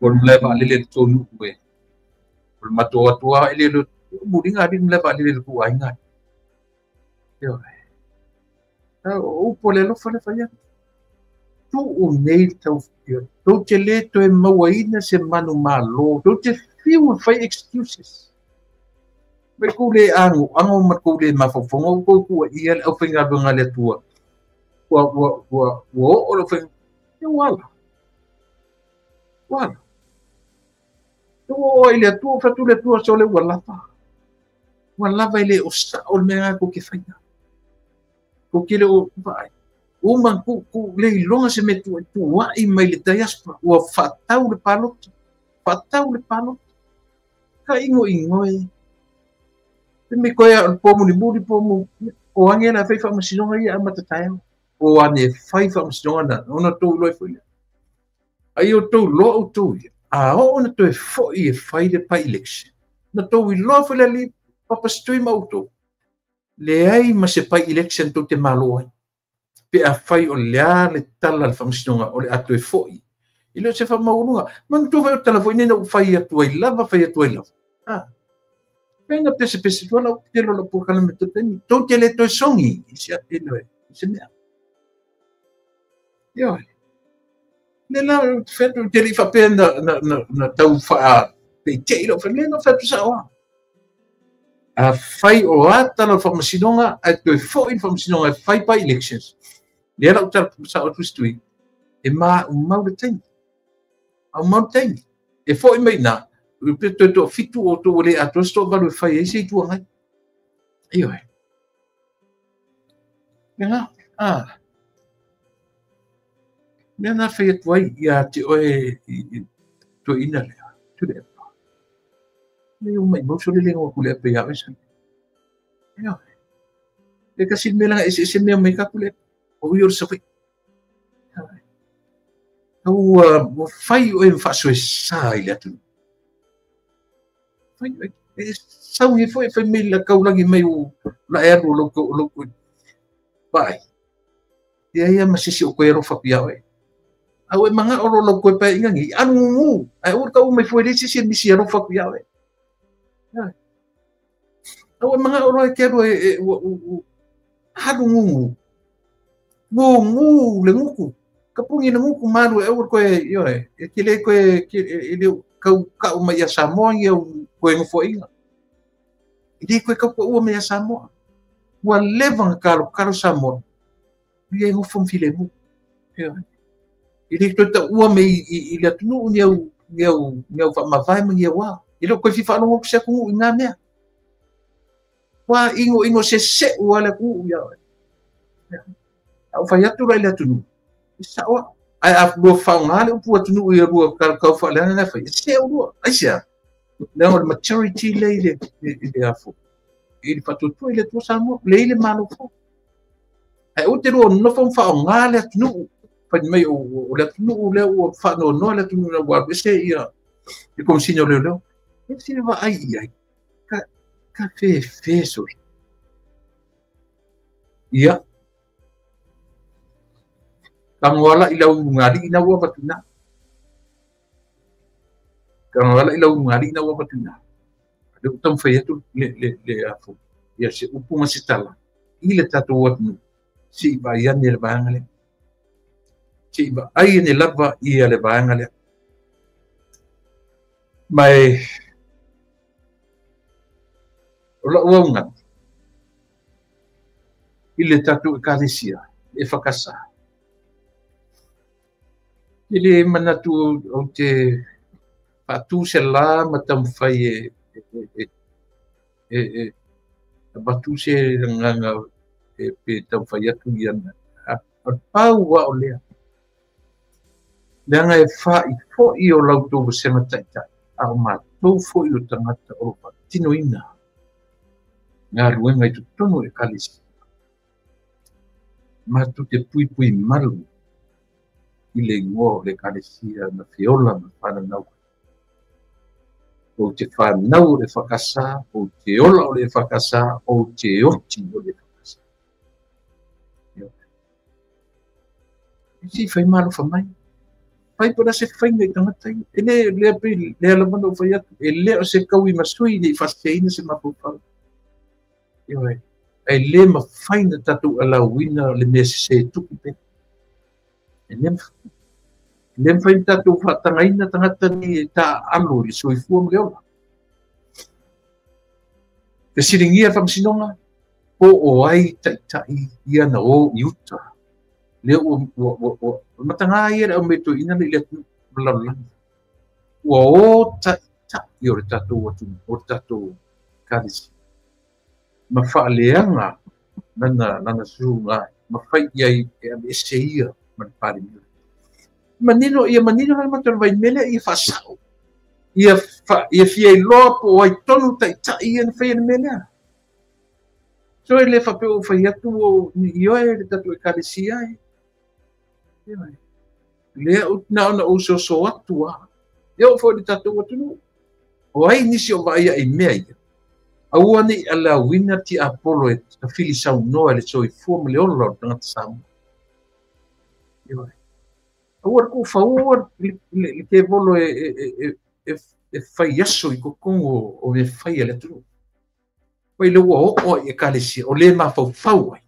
A: mle valele le tōnu ue. O le mato atua e le lo muringa ari mle valele le kua inga. Ioe. O upo le alofa le whai atu. Tu o nei tau whio. Tau te le toe mauaina se manu malo. Tau te whiu e whai excuses. Mai kou le ango, ango ma kou le mawhawhonga, kou kua ia le au whainga runga le atua. Ua o le whainga, e wala. Wala. Ua o i le atua, whatu le atua so le ua lava. Ua lava i le o sa o le mea ko ke whainga. Ko ke le o vai. Uma ku le ilonga se me tuai mai le diaspora. Ua whatau le palota. Whatau le palota. Ka ingo ingoe. Me koe a pō muni muri pō mu o ange la whai whaamasinonga ia a matataeo. O ane whai whaamasinonga na ona tō loe whai. Ai o tō loa o tō ia. A o ona toe fo i e whai le pai election. Na tō i loa whai le papastui ma uto. Le ai ma se pai election tō te malo ai. Pe a whai o lea le tala le whaamasinonga o le atu e fo i. I leo se whamaurunga. Manu tō whai o tala fo i nena o whai atu ai lava, whai atu ai lava. Ah. Pena pese pese tua lau te lola pua kala me tō tēni. Tō te le toi songi. I se ate loe. I se mea. Ioe. Le la fai te li faapea na tau faapeitei lou fai, le na fai atu sao lava. Afai o ata lau faamasinoga ae toe foi le faamasinoga e fai by elections, lea la ou tala sao atu i se tui, e maumau le taimi. Maumau le taimi. E foi mai i ina, pe toe toafitu outou ua le atoa se toavalu e fai ai se Itu Agai. Ioe. Mea ah. Mea na fai atu ai ia te oe i toeaina lea, Tuilaepa. Le uma i mau sole le ngoa Tuilaepa ia oe sa. Ioe. Le kasi le mea langa eseese mea mai ka Tuilaepa. O ui o le Savaii. Ioe. Ua fai oe ma faasoesa i le atunuu. Fai oe. E sau ai foi fai mai la kaulagi mai o la e alu o lou vaai. Ia ia ma sisi o koe alofa ku ia oe. A ua e manga'o loa lau koe paeaiga nei, alugugu, ae aua le tau mai fua i le isi se misi alofa atu ia oe. A ua e manga'o loa e te alu e ua alugugu, gugu le gutu, kapuni le gutu ma alu e aua le koe, ioe, e te le koe, e le kau ka'u mai ia Samoa ni au koe nofoaiga. E le koe kau paua mai ia Samoa. Ua leva ona kalokalo Samoa, ia e nofo ma filemu. Ioe. E le toe taua mai i le atunuu ni au faamavae ma ni au a. E le o koe fia faalogo atu se atunuu i nā mea. Ua inoino sese'u lava le atunuu ia oe. A ou fai atu la i le atunuu, e sa'o a'u. Ae a lua faaaoga le upu atunuu ia lua kau faaleaga na e fai, e sese oulua. Aisea? Leaga o le maturity lea i le afo. I le faatuatua i le Atua Samoa, lea i le Malo fou. Ae ou te lua nofo ma faaaoga le atunuu, fai mai o le atunuu lea ua faanoanoa le atunuu lea ua alu ese ia le Komesina o Leoleo. E sili vaai i ai, ka fefe sole. Ia, tagoala i lau ulugalii na ua avatu i ina. Tagoala i lau ulugalii na ua avatu i ina. Le ua taumafai atu le afo, ia se upu ma se tala i le tatou atunuu, se i vaai ane le vaega lea. Se i vaai ane lava ia le vaega lea. Ma e o lau augani i le tatou ekalesia e whakasa. E le manatu o te whaatū se la ma taumawhai e avatu se nganga e pe taumawhai atu i ana. A pau wa o lea. Leaga e whai foi o lautou wasenga taitai. A o mātou foi o tangata o lo whaatinoina. Ngā ruenga i totonu e ekalesia. Mātou te puipui malu i le ingoa o le ekalesia na whiola na whananau. O te whanau o le whakasa, o te ola o le whakasa, o te oti o le whakasa. E si whai malofa mai. Whai pora se whainga i tangata i. E le lea pe, lea lava na o whai atu. E lea o se kaui masui nei whaseina se mafaufau. Ioe. Ai le mawhai na tatou alauina le mea se se tupu pe. E le mawhai na tatou whaatangaina tangata ni e tā alo i le soifua ma le ola. Te siringia whamsinonga, po o ai taitai ia na o i uta. Lea ua matanga ia le au me toeaina le i le atunuu ma lalolagi. Ua o taitai o le tatou atunuu, o le tatou ekalesia. Ma whaaleanga nana suhunga ai, ma whai ia i e ame ese ia ma le Palemia. Manino, ia manino la matou le vaimele ia whaasao. Ia fia iloa po o ai tonu taitai ia na whai le mea lea. So e le whape o whai atu o ni ioe le tatou ekalesia ai. Lea na ona o soso atu a. Ia o fo le tatou atunuu. O ai nisi o vaai i mea ia. Aua nei alauina ti Apollo e tafili saunoa le soifua ma le ola o le tagata Samoa. Ioe. Aua le kuufaua le kevolo e fai aso i kokogo o mea fai a le atunuu. Pai le ua oo ai i ekalesia, o le mafaufau ai.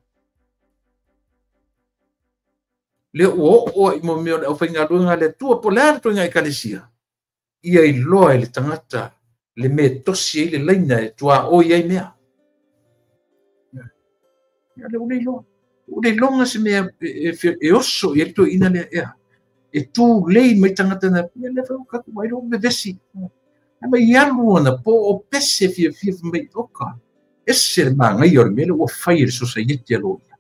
A: Le ua oo ai mo mea o le aufaigaluega a le Atua po o le a le ituaiga ekalesia, ia iloa e le tagata le mea e tosi ai le laina e tuaoi ai mea. Ia le ua le iloa. Ua le iloga se mea e oso i ai le toeaina lea ea. E tulei mai tagata na, ia le fai tatou vaai loa vevesi. Ae mai alu ana po o pese fiafia mai oka. Ese le magaia o le mea lea ua fai e le sosaiete a loia.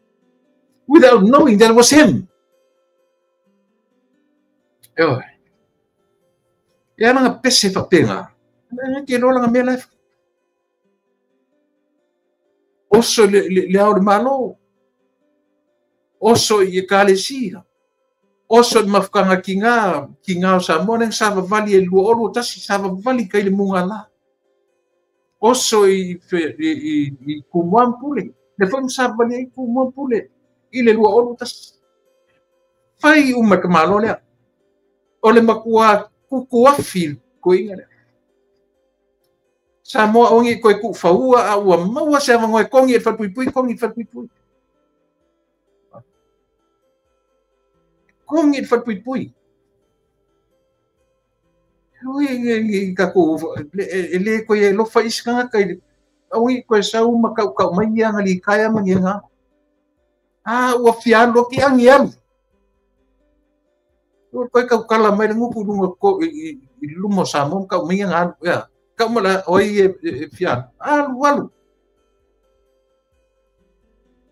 A: Without knowing that it was him. Eoe. E ala nga pese faapena. E te iloa lana mea la e fai. Oso i le ao o le Malo. Oso i ekalesia. Oso i le mafutaga kiga, kiga o Samoa lea na savavali e 2021, savavali kai le mugala. Oso i Tumua ma Pule. Lea foi na savavali ai Tumua ma Pule i le 2021. Fai uma e ka Malo lea. O le matua kukuafi toeaina lea. Samoa aua ne i toe tuufaua a ua maua se avanoa e togi e le falepuipui, togi i le falepuipui. Togi i le falepuipui. Ui, i tatou, e le toe alofa isi tagata i le, aua ne i toe sau ma tautau mai ni aga litaea ma ni aga. A ua fia alu atu, agi alu. Ua toe tautala mai le gutu i luga i luma o Samoa ma tau mai aga alu. Ea, tau ma la, o ai e fia alu. Alu, alu.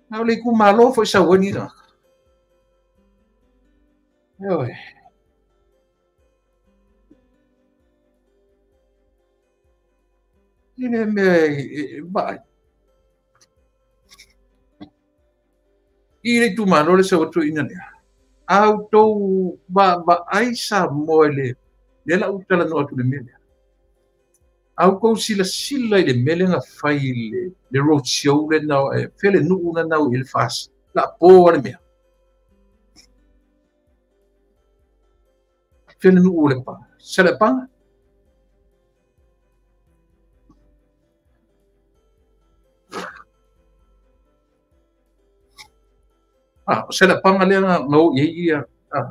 A: Na o le itumalo foi sau ai ni tagata. Ioe. I le mea e vaai. I le itumalo le sau atu ina lea. A outou vaavaai Samoa i le, lea la ou talanoa atu i le mea lea. A outou silasila i le mea lea na fai i le road show lea na, fea le nuu na nau i le fas, la po a le mea. Fea le nuu o le pa, Saleapaga. Ah, o Saleapaga lea na o i ai ia. Ah.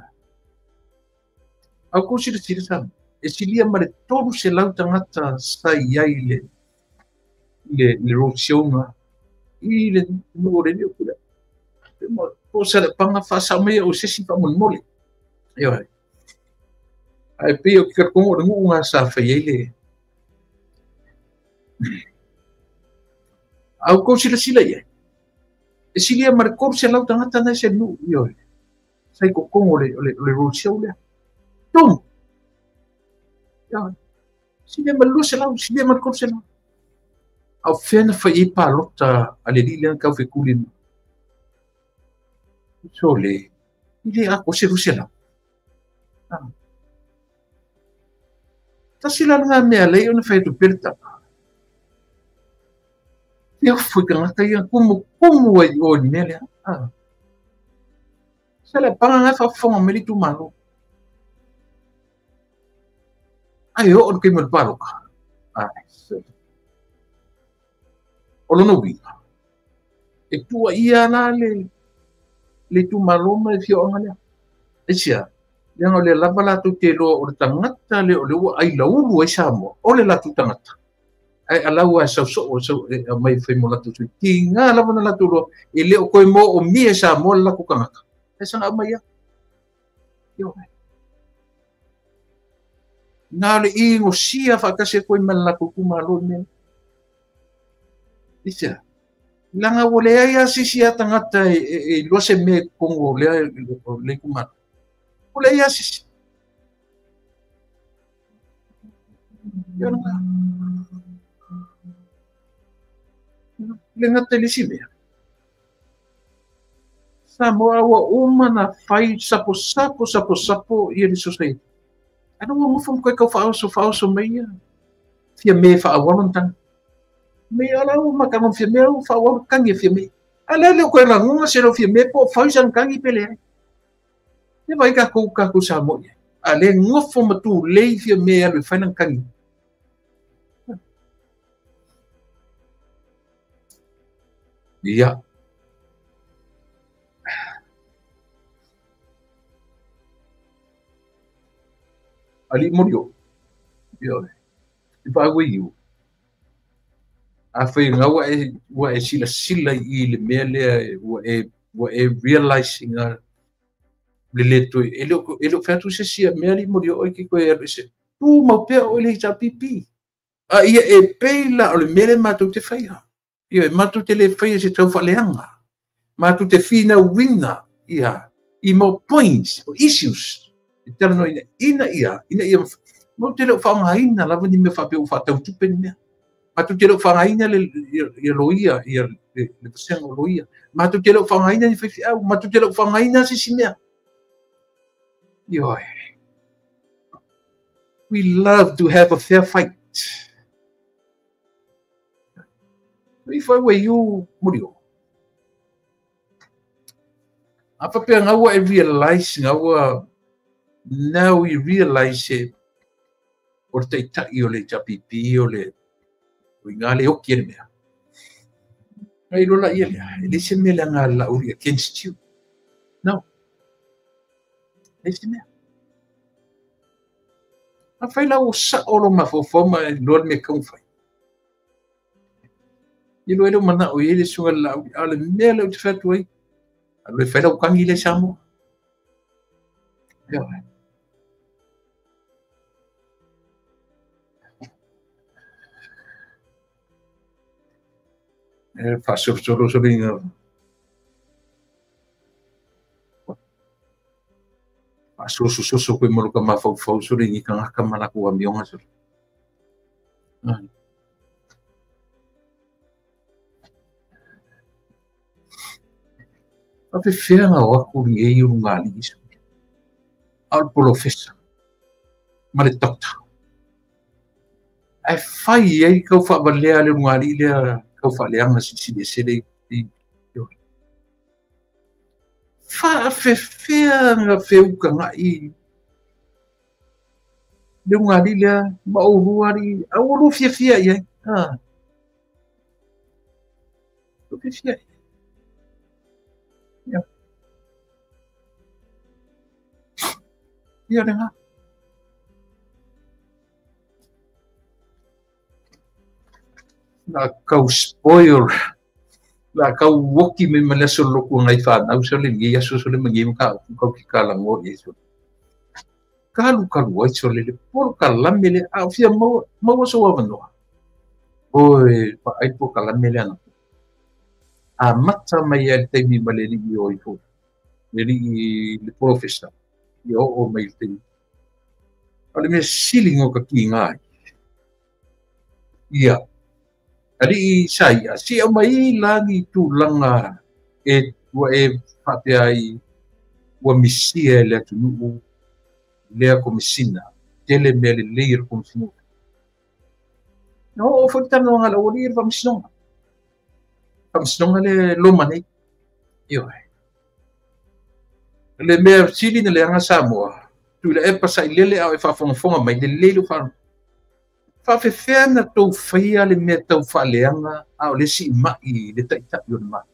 A: Au kou silasila Samoa, e silia ma le 300 tagata sa i ai le road show na i le nuu o le leo kula. Po Saleapaga faasao mai au se isi faamolemole. Ioe. Ae pei o ke talitonga o le nuu na sa fai ai le. Au kou silasila i ai. E silia ma le 300 tagata na se nuu, ioe. Sa i totogo o le road show lea. Tumu. Ioe. Silia ma le 200, silia ma le 300. Au fea na fai ai palota a le alii lea na tau fetuli mai. Sole, i le atoa se 200. Ah. Tasi la lena mea lei ona fai atu pea le tala. Ia foi tagata ia kumu kumu ai o le mea lea. Ah. Saleapaga nga faafofoga mai le itumalo. Ai oo le taimi o le palota. Ai, o lona uiga, e tuuaia la le itumalo ma le afioaga lea. Aisea, leaga o lea lava latou te iloa o le tagata lea o lea ua ailaulu ai Samoa, o le latou tagata. Ae alau lava e sau soo, sau e aumai e fai mo latou sui. Tiga lava na latou iloa, e le o toe moomia e Samoa le latou tagata. Ae saga aumai lava. Ioe. Na o le inosia faatasi atu ai ma le latou itumalo i le mea lea. Aisea, leaga ua leai lava se isi tagata e iloa se mea i totonu o lea itumalo. Ua leai lava se isi. Ia lena. Le gata i le isi mea. Samoa ua uma na fai sapo sapo sapo sapo ia le society. Ae ua nofo ma toe tau faaoso faaoso mai ia. Fia me faaauau lona tagi. Me ala ua mataga fia me ua faaauau le tagi a fia me. A lea le o toe lagona se leo fia me po o fai sana tagi pe leai. E vaai tatou tatou Samoa i ai. A lea nofo ma tulei fia me alu e fai lana tagi. Ia. Alii Molioo. Ioe. If I were you, afai gaua e ua e silasila i le mea lea ua e realize ina le le toe e le o fai atu se isi mea alii Molioo e ke koe alu ese tu mau pea o le HRPP. A ia e pei la o le mea le matou te faia. Ia e matou te le faia se tau faaleaga. Matou te finauina ia i mau points o issues e talanoaina ina ia matou te le o faaaogaina lava ni mea faapea ua faatautupe ni mea. Matou te le o faaaogaina le ia loia ia le vasega o loia. Matou te le o faaaogaina ni faifeau. Matou te le o faaaogaina se isi mea. Ioe. We love to have a fair fight. If I were you, Molioo, a faapea gaua e realize gaua, now we realize e o le taitai o le HRPP o le o iga le oki e le mea. Ngai lola ia lea, e le se mea le aga Laauli against you. No. Le se mea. A fai lau o sao lo mafaufau ma loa le mea kau fai. I lo ele mana o ele suga Laauli, a le mea le o te whatu ai. A lo e fai lau kangi le Samoa. Ia. E faasolosolo ina faasosososo koe ma lo ka mafaufau sole i tagata ma lakou amioga sole. Faapefea o aku lenei ulugalii sole a o le polofesa ma le doctor ae fai ai kau faavalea le ulugalii lea kau faaleaga silisili ese le faafefea na feukagaʻi le ulugalii lea ma oulua alii a ua lua fiafia i ai a lua fiafia i ai. Ia. Ia lena. La kau spoil la kau woki me ma le aso loku ngai whanau so le ngi aso so le mangi ka kau ki ka lango i so. Kalu kalu ai so le le polo ka lame le a fia mau mau so avanoa. Oi pa ai po ka lame le ana. A mata mai ai le taimi ma le alii o ifo. Le alii le polofesa. Ia oo mai le taimi. O le mea sili ngo ka ki ngai. Ia. Alii Saia, si au mai la ni tulaga e ua e faapea ai ua misia e le atunuu lea komesina, tele mea lelei e le komesina. Na oo foi le talanoaga a le aualii i le faamasinoga. Faamasinoga le loma nei. Ioe. Le mea sili na leaga Samoa, Tuilaepa sailele a o e faafogafoga mai, lelei lou faalogo. Faafefea na tou faia le mea tau faaleaga a o le siimai le taitai o le Malo.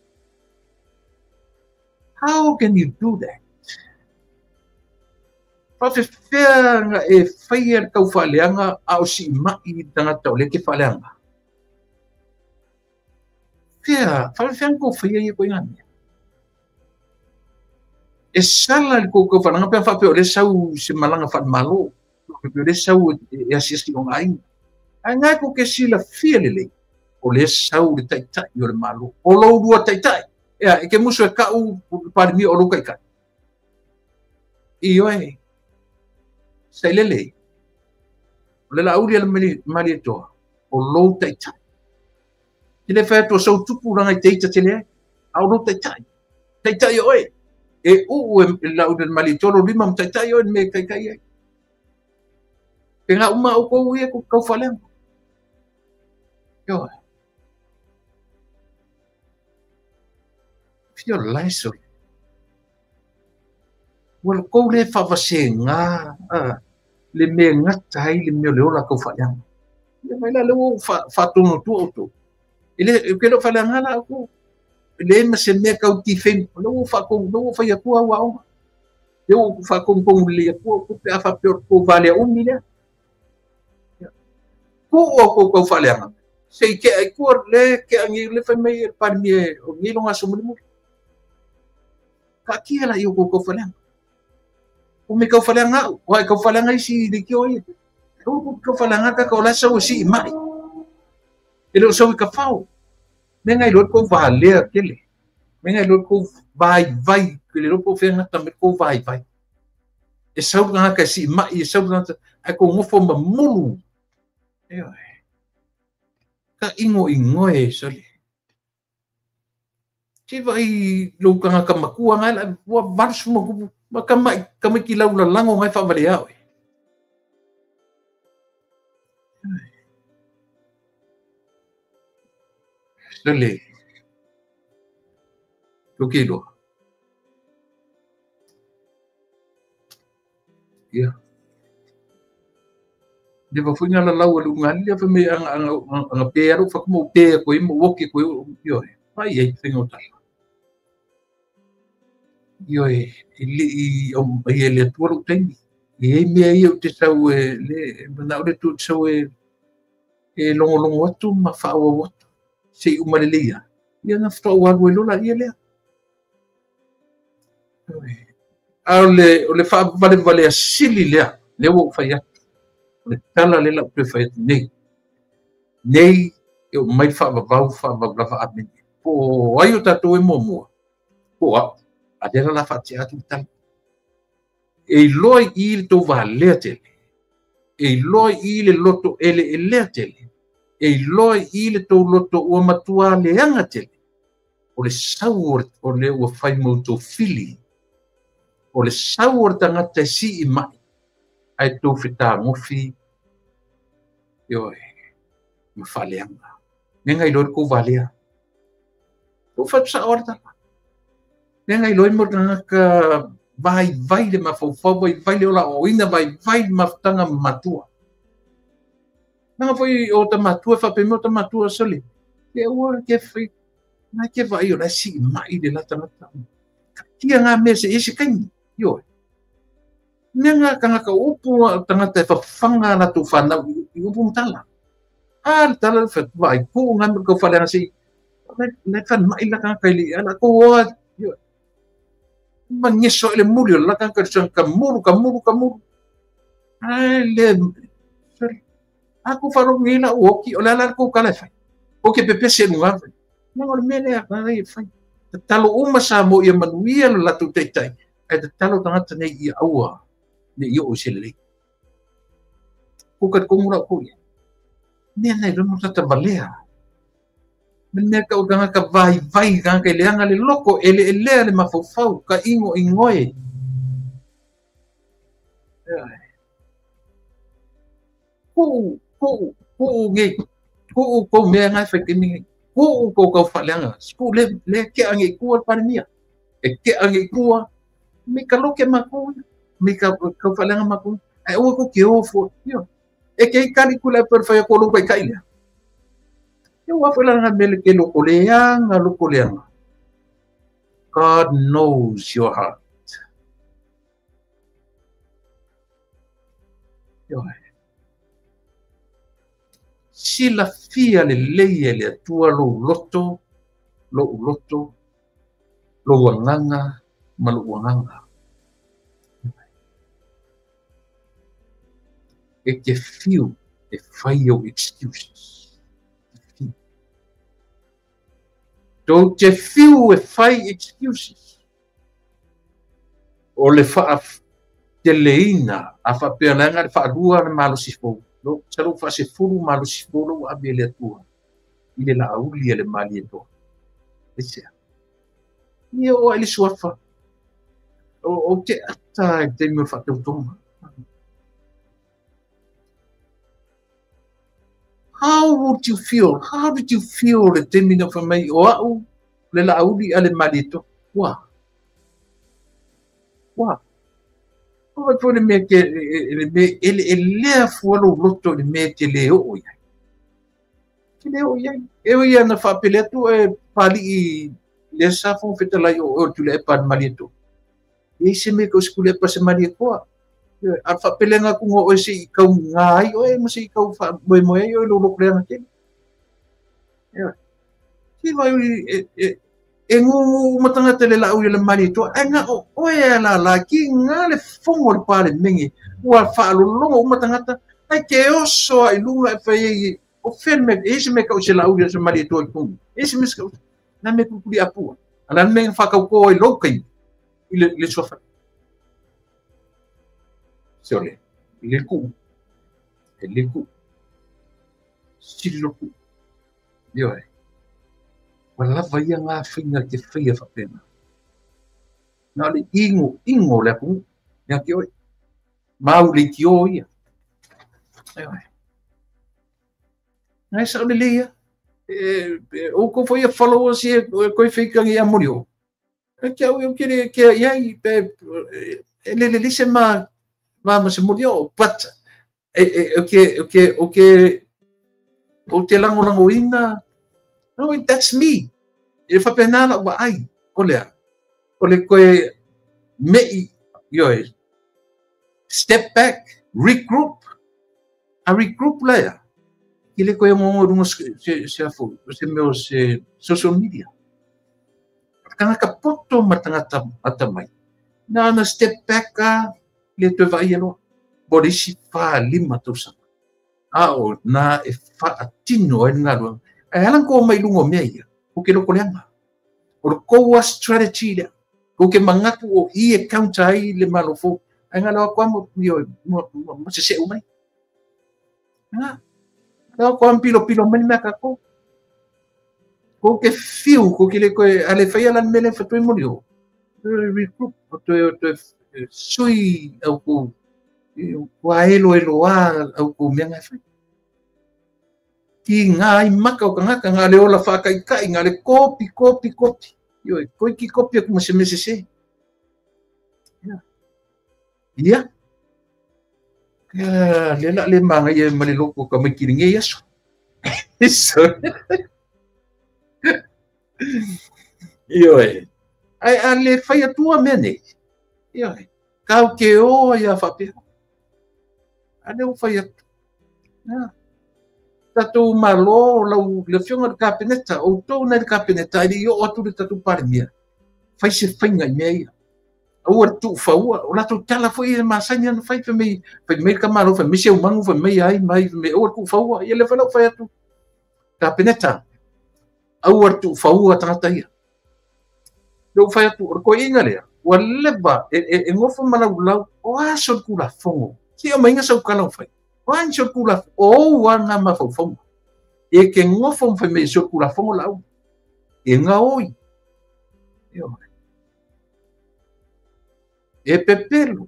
A: How can you do that? Faafefea na e faia le tau faaleaga a o siimai le tagata o lea ke faaleaga. Fea, faafefea na tou faia ia koiga mea. E sala le tou tau faaleaga pe a faapea o lea sau se malaga faalemalo. Pe o lea sau e asiasi o aiga. Ae ngae kou ke silafia lelei o lea sau le taitai o le Malo. O lou lua taitai. Ea, e ke musu e kau palemia o lou taitai. Ioe. Sailele. O le Laauli a le Malietoa, o lou taitai. Te le fai atu o sau tupu langa i te ita tele ai. A o lou taitai. Taitai oe. E uu e Laauli a le Malietoa lo lima ma taitai oe me taitai ai. Pe ngā uma o kou ia kau whaleanga. Ioe. Fia lae sole. Ua le kou le whaawasega le mea gata ai le mea o le ola kau whaleanga. Ia mai la le ua whaatono tua o tō. E le, e ke leo whaleanga la o. Le ma se mea kau ti when. Le ua whaako, le ua whai atua ua aonga. E o whakongongu le atua kupe a whapeo ko valea umi lea. Ku o ko kau whaleanga. Se i ke ai kua le ke angi le whai mai e parimie o ngilo ngā somulimuli. Ka kia la i o ko kau whaleanga. O me kau whaleanga au. O ai kau whaleanga isi le ki o ia. O ko kau whaleanga ka kau la sau si i mai. E leo sau i ka whao. Me ngai loe kou valea tele. Me ngai loe kou vai vai. Ke le lopo whenga me kou vai vai. E sau ngā ka si mai, e sau ngā ai kou ngofo ma mulu. E oe. Ka ingo ingoe, sole. Te vai lou kanga ka makua ngai la, ua varusu makupu. Ma ka mai, ka mai ki lau lalango ngai whaawale au e. Sole. Toki loa. Ia. Le va fuinga la lau alu ngali le fa me anga pe alu fa mo pe ko mo woki ko yo ai ai finga o tala. Io e li i o ai le tua lu taimi. E mea ia o te sau e le mana o le tu sau e longo longo atu ma whaau atu. Se i umale leia. Ia na whakau alu e lola ia lea. A o le whaavale vale a sili lea. Lea ua whai atu. O le tala le lau pe whai atu nei. Nei e o mai whaavavau whaavau lava a mene. Po ai o tātou e mua. Po a. A lera la whaatia atu tala. E iloa i le tau valea tele. E iloa i le loto ele elea tele. E iloa i le tau loto ua matua leanga tele. O le sau o le ua whai mau fili. O le sau o le tangata e si i mai. Ai tau whita ngofi. Ioe. Ma whaleanga. Nenga iloa kou valea. Tau whatusa o le tala. Nenga iloa mo tangaka vai vai le mafaufau, vai vai le ola oina, vai vai le mafutanga matua. Nanga foi o ta matua, whape me o ta matua sole. Ke ua ke whai, nā ke vai o la si mai le lata mata. Ka tia ngā mea se ese kaini, ioe. Mea ngā kangaka upu tangata e whawhanga la tō whanau i upu mtala. A le tala le vai ku ngā mea kau whaleanga si, le whan mai la kangaka i li, ala ko oa, ioe. Mangeso ele muli o la kangaka i ka muru, ka muru, ka muru. Ai le, sorry. Aku wharo ngi la uoki, o le ala ko kala whai. O ke pepese nunga whai. Nanga o le mea lea, nanga i whai. Te talo uma sa mo ia manuia lo latu teitai. Ai te talo tangata nei ia aua, nei i o se lelei. Ko kat ko mura ko ia. Mea nei romo tata valea. Mea ka o tanga ka vai vai tanga ka leanga le loko ele elea le mafaufau ka ingo ingoe. Ku ku ku nge ku ku mea ngai whai te mingi. Ku ku kau whaleanga. Ku le le ke ange kua parimia. E ke ange kua me ka loke maku me ka kau whaleanga maku. Ai ua ku ke ofo. Io. E ke kali kula per whai ko loko i kailea. Ia ua whaelanga mele ke loko leanga, loko leanga. God knows your heart. Io. Sila fia le leia le atua lo loto, lo loto, lo wanganga, ma lo wanganga. E te fiu e whai au excuses. Tō te fiu e whai excuses. O le wha te leina, a whapea leanga le whaarua le malosi fou. No, sa lou faasefulu malosi fou lou ave e le Atua i le laauli a le malietoa. Aisea. Ia o ai le suafa. O te ata i taimi o le faatautoga. How would you feel? How did you feel le taimi na whamai o au le laauli a le malietoa? Ua. Ua. O vai foi le mea ke le mea ele e lea fua lou loto le mea te le oo iai. Te le oo iai. E o ia na whaapele atu e pali i le sa fong fetalai o o tule e pan mali atu. E se me ko skule pa se mari koa. A fa pelenga ku ngo se i kau ngai o e mo se i kau fa moe moe o lo lo klea ke. Ki vai e ngu matanga tele la u le mari to anga o oe la la ki nga le fongo le pale mengi ua fa lo longo matanga ai ke oso ai lunga e fai o ferme e se me kau se la u le mari to ku e se me kau na me ku kuli apua ala me fa kau ko e lo kai le sofa se ole le ku silo ku yo e wala vai nga finga ke fia fa pena na le ingo ingo le ku ya ke oi mau le ki o ia ai nai sa le ia e o ko foi followers e ko fika ngi amorio e ke au ke ke ia e le le se ma ma se morio but e ke ke o ke o te lango lango ina. No, that's me. E fa penala wa ai olea ole koe me yo step back, regroup, a regroup lea ile koe mo rungo se se afo se meo se social media kana ka poto matanga atamai na na step back a le te vai elo borisi fa lima tosa a o na e fa atino e ngalo e alan ko mai lungo mea ia o ke loko leanga o ko strategy lea ko ke mangatu o i e counter ai le malofo ai ngalo ko mo yo mo se se umai ah lo ko pilo pilo mani maka ko ko ke fiu ko ke le ko ale fai ala mele fa tu molio regroup to to sui au ko wa elo elo a au ko mea ngai ki ngā i maka o kangaka ngā le ola whakaikai ngā le kopi kopi kopi yo koi ki kopi aku mase mese se ia ia le la le manga ia ma le loko ka mai kiringe iaso io e ai a le whai atua mea nei io e kau ke o ia whapea a le o whai atua tatou malo lau le fionga le kapeneta o tō nei le kapeneta i o atu le tatou palemia fai se fainga i mea ia aua le tuufaua o latou tala foi e masani ana fai fai mai ka malo fai mai se umagu fai mai ai mai fai mai aua le tuufaua ia le fai lau fai atu kapeneta aua le tuufaua tagata ia lou fai atu o le koiiga lea ua leva e gofo ma laulau o aso le kulafogo si o maiga saukala o fai o se kula o anga mafaufauga e ke ngofo mfai me se kula fongo lau e ngaoi e pepelo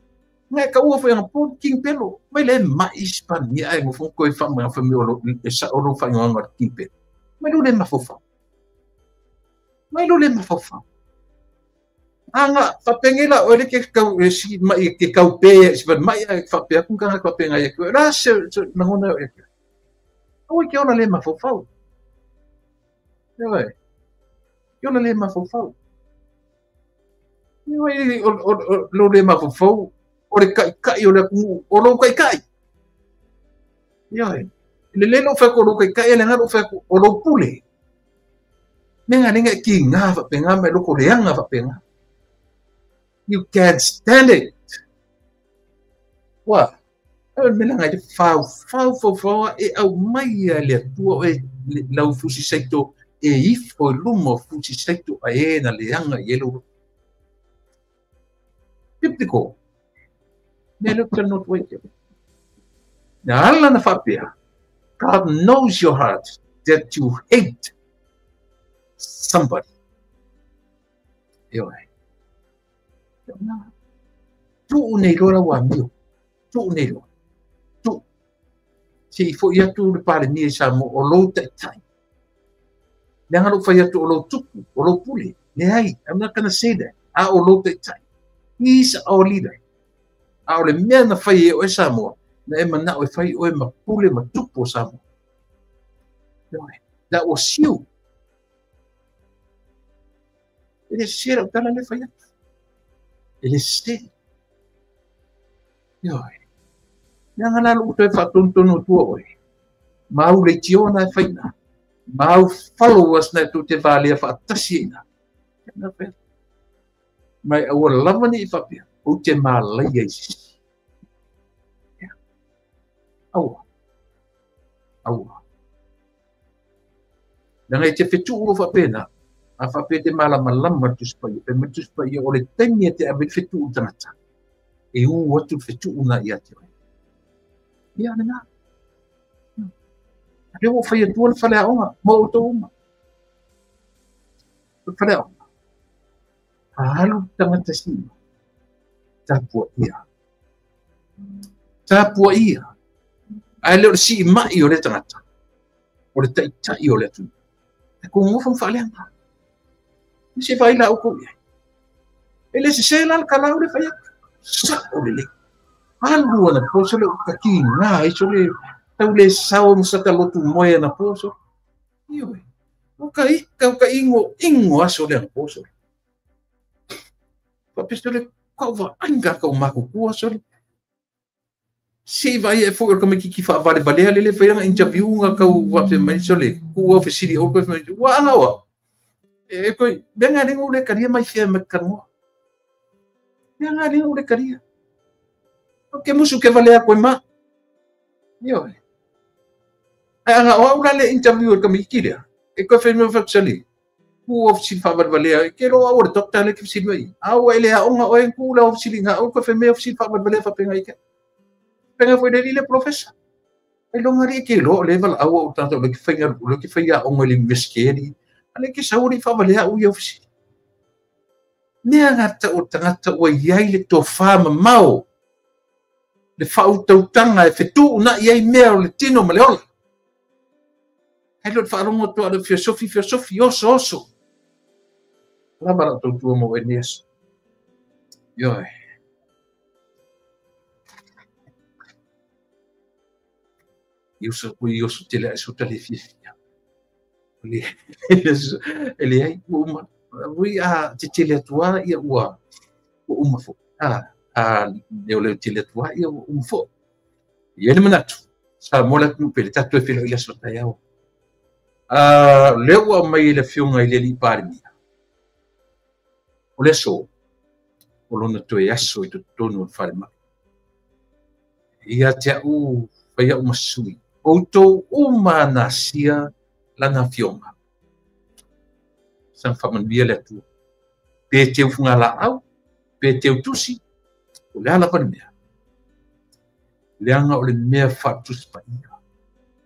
A: ngai ka ua foi po king pelo mai le mai spania ai ngofo ko e fa mai fa mi olo e sa olo fa nganga king pelo mai lo le mafaufau mai lo le mafaufau anga fa pengela o le ke kau si mai ke kau pe si mai fa pe ku ka ka penga ye la se nangona e o ke ona le mafaufau e ke ona le mafaufau e o lo le mafaufau o le kai kai o le o lo kai kai ia le le lo fa ko lo kai kai le ngalo fa ko o lo pule menga lenga ki nga fa penga me lo ko le anga fa penga. You can't stand it. Wa, me langa i fau, fau, fau, fau, e au mai a le atua e lau fusi saito, e ifo e lumo fusi saito a e na leanga i elo. Biblical. Me look at not wait. Na ala na whapea. God knows your heart that you hate somebody. Ewa. Tuu nei loa ua mio. Tuu nei loa. Tuu. Se i fo ia tu le pare ni e sa mo o lou taitai. Leanga lou fai atu o lou tupu, o lou pule. Leai, I'm not gonna say that. A o lou taitai. He's our leader. A o le mea na fai e oe Samoa. Na e mana o e fai oe ma pule ma tupu o Samoa. That was you. E le sera o tala le fai atu. E le sese. Ioe. Leaga la lou toe faatonutonu atua oe. Ma au leitioa na e faina. Ma au followers na e tou te valea faatasi ai i ina. Na fai atu. Ma e aua lava ne i faapea, ou te malaia i se isi. Ia. Aua. Aua. Leaga e te fetuu loa faapena, a faapea e te malamalama le Tusi Paia, fai mai le Tusi Paia, o le taimi e te ave ai le fetuu i le tagata, e ū atu le fetuu lena ia te oe. Ia, lena. A lea ua fai atua le faleaoga mo outou uma. O le faleaoga. A alu le tagata sima, tapuaia. Tapuaia. Ae le o le siimai o lea tagata, o le taitai o le atunuu. E kou nofo ma faaleaga. E se vaai la outou i ai. E le sese la le talau le fai atu. Sa'o lelei. Alu anapo sole ua takiga ai sole tau le sao ma sata lotu moe anapo sole. Ioe. O ka ika o ka ingo ingo aso le anapo sole. Faapea sole kau vaai ka kau makukua sole. Se i vaai ae foi o le tamaititi faavalevalea lele fai lana interview nga tau faapea mai sole ku au fesili ou koe fai mai ua aga oa. E koe mea nga lenga ule talia mai fea mai kanoa. Mea nga lenga ule talia. O ke musu ke valea koe ma. Ioe. Ae aga o au la le interview o le tamaititi lea. E koe fai mai fai sole ku au fesili faavalevalea ke lo au o le doctor le ke fesili mai. A ua ele aoga oe ku la au fesili nga au koe fai mai au fesili faavalevalea faapena i ke. Pega foi le alii le professor. Ai loga alii ke iloa o lea e valaau au tagata o lea ke faiga o lea ke fai aoga i le Universite alii. A lea ke sau alii faavalea au i au fesili. Mea gata o tagata ua i ai le tofa mamao, le faautautaga e fetuunai ai mea o le tino ma le ola. Ai le o le faalogo atu a le feosofi, feosofi, oso, oso. Lava lau tautua mo oe i lenei aso. Ioe. I oso, ua i oso tele ae so tale fiafia. E leai, ua uma. Ui a tetele atu lava ia ua ua uma foi. A, a leoleo tele atu lava ia ua uma foi. E i ai le manatu, Samoa le atunuu pele, tatou e feiloai i le aso a taeao. A, lea ua aumai e le Afioga i le Alii Palemia, o le aso, o lona toe aso i totonu o le falemai. Ia te au, fai au ma sui, outou uma na asia lana afioga. Saga faamanuia le Atua. Pe teu fugalaau, pe teu tusi, o le a lava le mea. Leaga o le mea faatusi paia.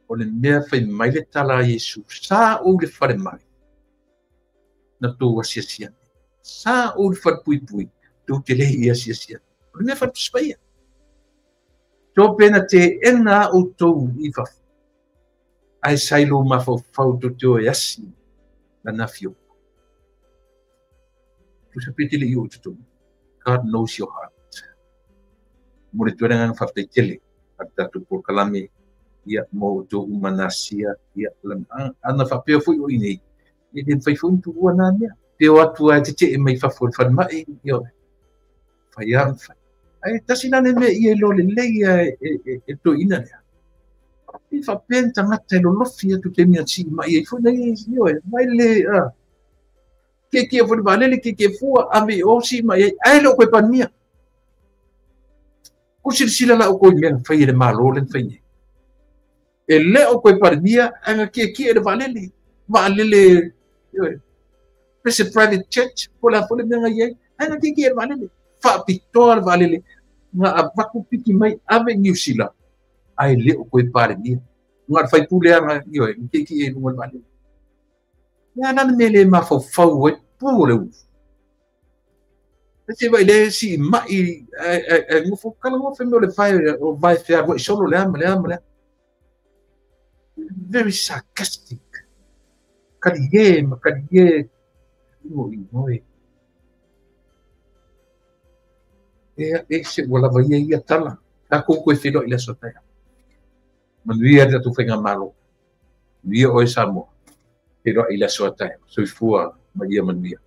A: O le mea fai mai le tala a Iesu, sa ou le falemai, na tou asiasi ane. Sa ou le falepuipui, tou te le i asiasi ane. O le mea faatusi paia. To pe na teena a outou i fafo, ae sa i lou mafaufau tou te o e asi lana afioga. Tusa pe te le i oo i totonu. God knows your heart. Momoli atu ai le agaga faafetai tele a le tatou polokalame ia mo outou uma na asia ia lana ana faapea foi o i nei e le mafai foi ona tuua na mea. Pe o atu lava e tetee mai fafo i le falemai, ioe. Fai lava ona fai. Ae tasi la le mea ia iloa lelei lava e le toeaina lea. E faapea ni tagata e lolofi atu i taimi na siimai ai foi nei, ioe, mai le, a, kiekie foi le vaalele, kiekie fua, ave i o siimai ai, ae le o koe Palemia. Ua silasila la outou i mea na fai e le Malo lea na fai nei. E le o koe Palemia, ae na kiekie le vaalele, vaalele, ioe, pe se private jet, po o le a foi le mea na i ai, ae na kiekie le vaalele. Faapitoa le vaalele, na avatu piki mai, ave i Niu Sila, ae le o koe Palemia. Na o le faipule lava na, ioe, na kiekie i luga o le vaalele. O le a la le mea le mafaufau ai pu o le ulu? Se vai le siimai ae nofo talanoa fai mai o le vae o vae fealuai solo le a ma le a ma le a. Very sarcastic. Kalie ma kalie ingo ingo e. E e se ua lava ia ia tala. Tatou toe feiloai i le aso taeao. Manuia le tatou faigamalo. Manuia oe Samoa. Feiloai i le aso a taeao. Soifua ma ia manuia.